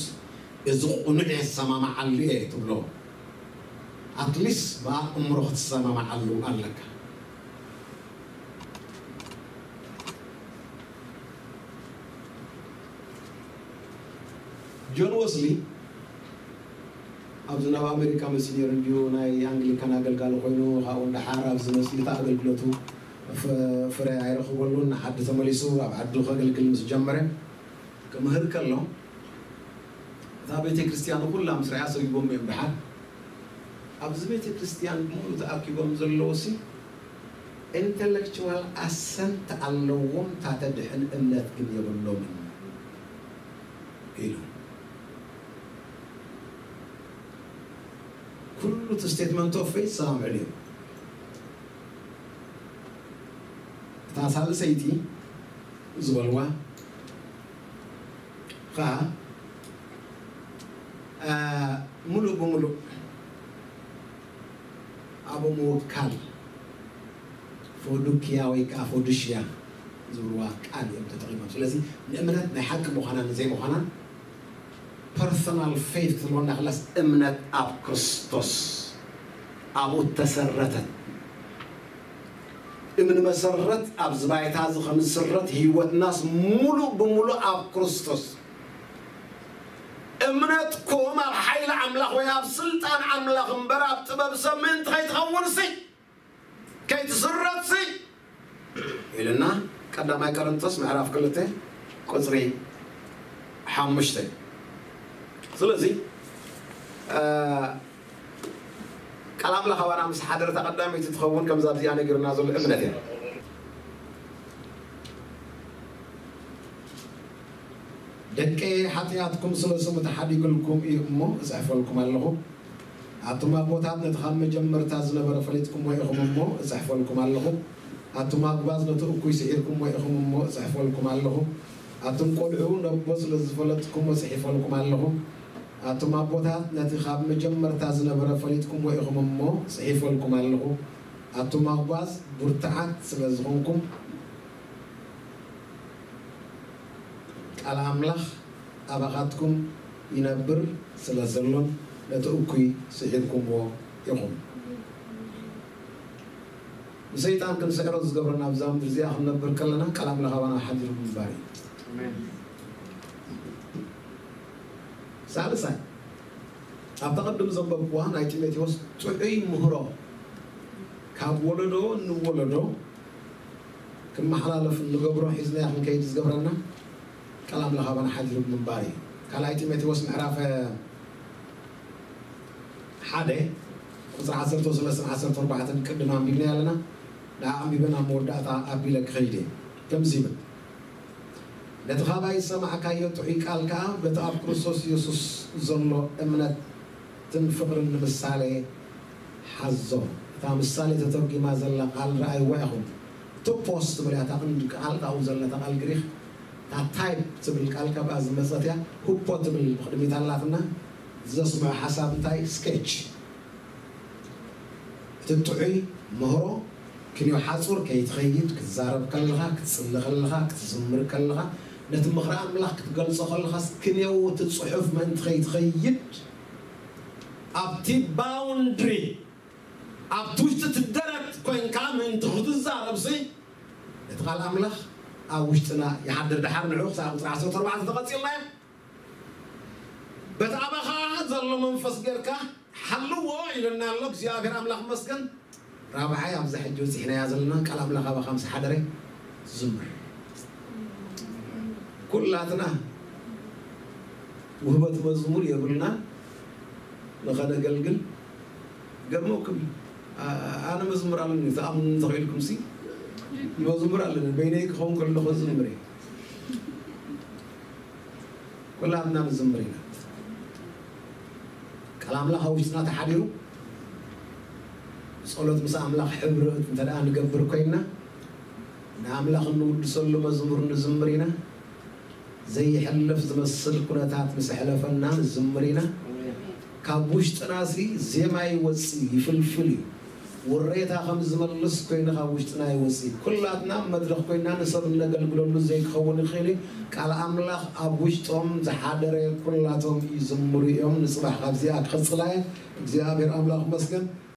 እዚ ቅኑዕ እየ፣ ዝሰማማዓሉ እየ ትብሎ። ኣትሊስት ብኣእምሮ ክትሰማማዓሉ ኣለካ። ጆን ወስሊ ኣብዚ ናብ ኣሜሪካ መፂኡ ነይሩ እንድዩ። ናይ ኣንግሊካን ኣገልጋሊ ኮይኑ፣ ካብኡ ንደሓር ኣብዚ መፂኡ እቲ ኣገልግሎቱ ፍ-፣ ፍረ ኣይረኽበሉን። ንዓዲ ተመሊሱ ኣብ ዓዱ ከገልግል ምስ ጀመረ፣ ክምህር ከሎ፣ እታ ቤተ ክርስቲያኑ ኩላ ምስ ርኣያ ሰጒቦም እዮም ደሓር። ኣብዚ ቤተ ክርስቲያን ብምሉእ ተኣኪቦም ዘለዉ ሲ ኢንተሌክቹዋል ኣሰንት ኣለዎም፣ እታ ተድሕን እምነት ግን የብሎምን ኢሉ። ኩሉ እቲ ስቴትመንት ኦፍ ፌዝ ሰማምዕሉ እዮም። እታ ሳልሰይቲ ዝበልዋ ኸዓ፣ አ፣ ሙሉእ ብሙሉእ ኣብ ምውካል፣ ፎዱክያ ወይ ከዓ ፎዱሽያ ዝብልዋ ቃል እዮም ተጠቒሞም። ስለዚ ንእምነት ናይ ሓቂ ምዃናን ዘይምዃናን፣ ፐርሶናል ፌይት ክትብሎ እንዳኽላስ፣ እምነት ኣብ ክርስቶስ፣ ኣብኡ እተሰረተት፣ እምኒ መሰረት ኣብዚ ባይታ እዚ ከም ዝስረት፣ ህይወትናስ ሙሉእ ብሙሉእ ኣብ ክርስቶስ። እምነትኩም ኣብ ሓይሊ ኣምላኽ ወይ ኣብ ስልጣን ኣምላኽ እምበር፣ ኣብ ጥበብ ሰብ ምእንቲ ከይትኸውንሲ፣ ከይትስረትሲ ኢልና፣ ቀዳማይ ቆሮንቶስ ምዕራፍ ክልተ ቁጽሪ ሓሙሽተ። ስለዚ፣ እ፣ ቃል ኣምላኽ ኣባና ምስ ሓደረ፣ እታ ቀዳመይቲ ትኸውን፣ ከምዛ ኣብዚኣ ነጊሩና ዘሎ እምነት እያ። ደቀየ፣ ሓጢኣትኩም ስለ ስሙ ተሓዲጉልኩም እዩ እሞ እጽሕፈልኩም ኣለኹ። ኣቱም ኣቦታት፣ ነቲ ካብ መጀመርታ ዝነበረ ፈሊጥኩምዎ ኢኹም እሞ እጽሕፈልኩም ኣለኹ። ኣቱም ኣጉባዝ፣ ነቲ እኩይ ስዒርኩምዎ ኢኹም እሞ እጽሕፈልኩም ኣለኹ። ኣቱም ቆልዑ፣ ነቦ ስለ ዝፈለጥኩምዎ ጽሒፈልኩም ኣለኹ። ኣቱም ኣቦታት፣ ነቲ ካብ መጀመርታ ዝነበረ ፈሊጥኩምዎ ኢኹም እሞ ጽሒፈልኩም ኣለኹ። ኣቱም ኣጉባዝ፣ ብርቱዓት ስለ ዝኾንኩም፣ ቃል ኣምላኽ ኣባኻትኩም ይነብር ስለ ዘሎን ነቲ እኩይ ስዒርኩምዎ ኢኹም። ንሰይጣን ክንስዕሮ ዝገብረና ኣብዛ ምድሪ እዚኣ ክንነብር ከለና፣ ቃል ኣምላኽ ኣባና ሓዲሩ ምንባር እዩ። ኣሜን። ሳልሳይ፣ ኣብታ ቅድም ዘንበብኩዋ ናይ ጢሞቴዎስ ጥዑይ ምህሮ፣ ካብ ወለዶ ንወለዶ ክመሓላለፍ እንገብሮ፣ ሒዝናዮ ክንከይድ ዝገብረና፣ ቃል ኣምላኽ ኣባና ሓዲሩ ብምንባር እዩ። ካልኣይ ጢሞቴዎስ ምዕራፍ ሓደ ቁጽሪ ዓሰርተ ሰለስተ ዓሰርተ ኣርባዕተ ቅድም ኣንቢብና ኣለና። ንዓ ኣንቢበ ናብ መወዳእታ ኣቢለ ክኸይድ እየ። ከምዚ ይብል፣ ነቲ ካባይ ዝሰማዕካዮ ጥዑይ ቃል ከኣ በቲ ኣብ ክርስቶስ የሱስ ዘሎ እምነትን ፍቕርን ንምሳሌ ሓዞ። እታ ምሳሌ ተተርጒማ ዘላ ቃል ረኣይዋ ኢኹም። ቱፖስ ትብል እያ እታ ቀንዲ ቃል፣ ካብኡ ዘላ እታ ቃል ግሪኽ። እታ ታይፕ ትብል ቃል ካብኣ ዝመጸት እያ። ሁፖ ትብል ብቕድሚት ኣላትና። ዘስምዖ ሓሳብ እንታይ? ስኬች። እቲ ጥዑይ ምህሮ ክንዮ ሓጹር ከይትኸይድ፣ ክትዛረብ ከለኻ፣ ክትጽሊ ከለኻ፣ ክትዝምር ከለኻ፣ ነቲ ምኽሪ ኣምላኽ ክትገልጾ ከለኻስ ክንየው እቲ ጽሑፍ ምእንቲ ከይትኸይድ ኣብቲ ባውንድሪ ኣብቲ ውሽጢ እቲ ደረት ኮይንካ ምእንቲ ክትዛረብሲ ነቲ ቃል ኣምላኽ ኣብ ውሽጥና ይሓድር። ድሓር ንዑ ክሳብ ቁፅሪ ዓሰርተ ኣርባዕተ ተቐፂልናዮ። በቲ ኣባኻ ዘሎ መንፈስ ጌርካ ሓልዎ ኢለና ኣሎ እግዚኣብሔር ኣምላኽ መስገን። ራብዓይ ኣብዛ ሕጂ በፂሕናያ ዘለና ቃል ኣምላኽ ኣባኻ ምስ ሓደረ ዝምር። ኩላትና ውህበት መዝሙር የብልና ንኸነገልግል ገርመኩም። ኣነ መዝሙር ኣለኒ ተኣምኑ እንተኽኢልኩም ሲ መዝሙር ኣለኒ በይነይ ክኸውን ከለኹ ዝምር እየ። ኩላትና ንዝምር ኢና። ቃል ኣምላኽ ኣብ ውሽጥና ተሓዲሩ ጸሎት ምስ ኣምላኽ ሕብርት እንተ ደኣ ንገብር ኮይንና ንኣምላኽ እንውድሰሉ መዝሙር ንዝምር ኢና። ዘይሕለፍ ዝመስል ኩነታት ምስ ኣሕለፈና ንዝምር ኢና። ካብ ውሽጥና ሲ ዜማ ይወጽእ እዩ፣ ይፍልፍል እዩ። ወሬታ ከም ዝመልስ ኮይኑ ካብ ውሽጥና ይወጽእ እዩ። ኩላትና ኣብ መድረኽ ኮይና ንሰብ እነገልግለሉ ዘይክኸውን ይኽእል እዩ። ቃል ኣምላኽ ኣብ ውሽጦም ዝሓደረ ኩላቶም ይዝምሩ እዮም። ንጽባሕ ካብዚኣ ክቕጽላ እየ። እግዚኣብሔር ኣምላኽ መስገን።